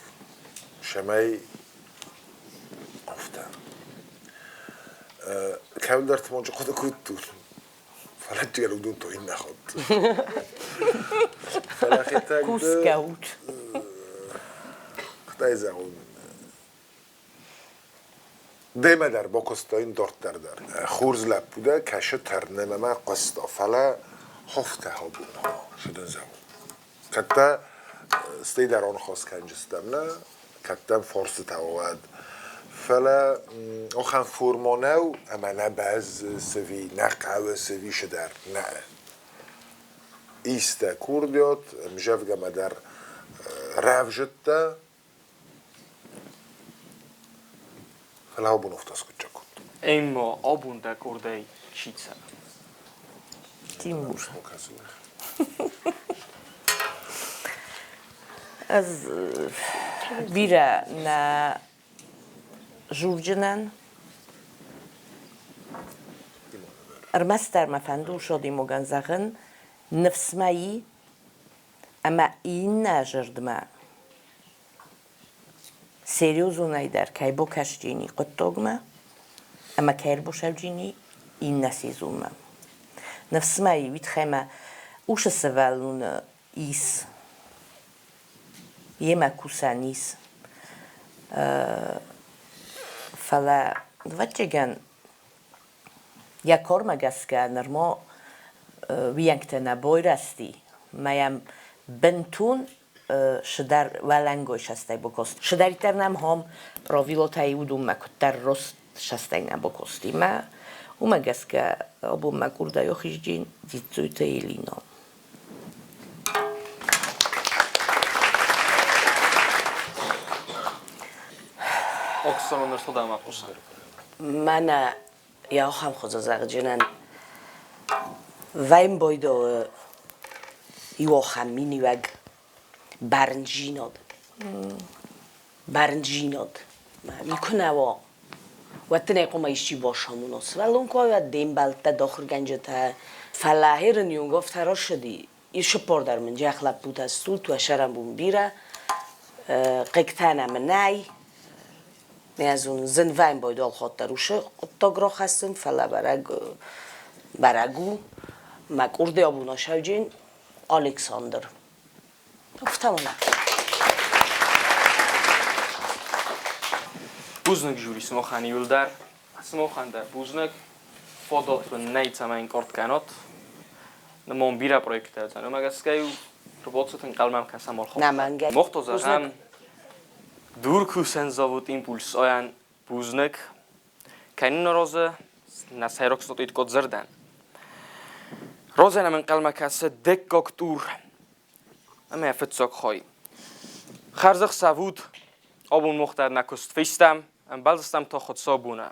Цӕмӕй афтӕ. Кӕмдӕрты ма хъуыды кодтон. Фӕлӕ уыдон то иннӕ хатт. Фӕлӕ хетӕг Кусгӕ ут. Куыд зӕгъон, Демӕ дӕр бакуыстаин дарддӕр дӕр. Хорз лӕппу дӕ, кӕсы тӕрнӕмӕ хъуыста, фӕлӕ хофтӕ абон цы дын зӕгъон. Кӕддӕ стӕй дӕр аныхас кӕнджыстӕм нӕ, кӕддӕм фарстытӕ уӕд. Фӕлӕ ахӕм форма нӕу, ӕмӕ нӕ бӕззы сӕви, нӕ хъӕуы сӕви цыдӕр, нӕ. Истӕ курдиат, ӕмзӕвгӕмӕ дӕр рӕвзыдта, Фӕлӕ абон афтӕ аскъуыддзаг кодтон. Ӕмӕ абон дӕ къордӕй чи цӕры? Тимур. Ӕз бирӕ нӕ зурджынӕн. Ӕрмӕстдӕр мӕ фӕнды усодимогӕн зӕгъын, ныфс мӕ и, ӕмӕ иннӕ зӕрдмӕ серьезонӕй дӕр кӕй бакӕсджини хъуыддагмӕ ӕмӕ кӕй ӕрбасӕвджини иннӕ сезонмӕ. Ныфс мӕ и, уый тыххӕй мӕ усы сывӕллоны ис, йемӕ кусӕн ис. Фӕлӕ, ӕвӕццӕгӕн, йӕ кормӕ гӕсгӕ нырма уиӕнгтӕ нӕ байрӕзти, ма йӕм бынтон шыдӕр уӕлӕнгой састӕй бакост. Шыдӕриддӕр нӕм хом правилотӕй уыдонмӕ куыддӕр рост састӕй нӕ бакости. Мӕ уымӕ гӕсгӕ абон мӕ курдайы хизджын Дзидздзойты Элина. Оксана ныртыл хъусы. Мӕнӕ ахӕм хуызы зӕгъджынӕн Вӕймбойдоы иу ахӕм миниуӕг бӕрндзинад. Бӕрндзинад. Уый куы нӕ уа, уӕд дын ӕй хъуамӕ исчи бацамона. Сывӕллон куы уа, уӕд де мбӕлттӕ, дӕ ахуыргӕнджытӕ. Фӕлӕ хӕрын иунг афтӕ рацыди, Исуппор дӕр мын джах лӕппутӕ стут, уӕ сӕрӕнбон бирӕ. Хъыгтӕ нӕм нӕй. Нӕ зонын, зын вӕймбой дӕлхатт дӕр уыцы хъуыддаг рахӕссын, фӕлӕ бӕрӕг, бӕрӕг у, мӕ къурдиа бон сауджын Александр. Афтӕ уынӕг. Бузныг жюри сымахӕн иуылдӕр. Сымахӕн дӕр бузныг. Фадат уын нӕй, цӕмӕй ӕнкъард кӕнат. Нымон бирӕ проекттӕ уыдзӕн. Уымӕ гӕсгӕ-иу ӕрбацыд ӕнхъӕлмӕ кӕсӕм архайдта. Нӕмӕнгӕй. Мохто зӕгъӕм, дуркусӕн завод Импульс-ӕн бузныг. Кӕнын розы нӕ сӕйраг статуиткод дзырдӕн. Розӕ нӕм ӕнхъӕлмӕ кӕсы дыккаг тур ӕмӕ фыццаг хай. Хӕрзӕхсӕв ут, абон мах дӕр нӕ куыст фестӕм, ӕмбӕлдзыстӕм та хуыцаубоны.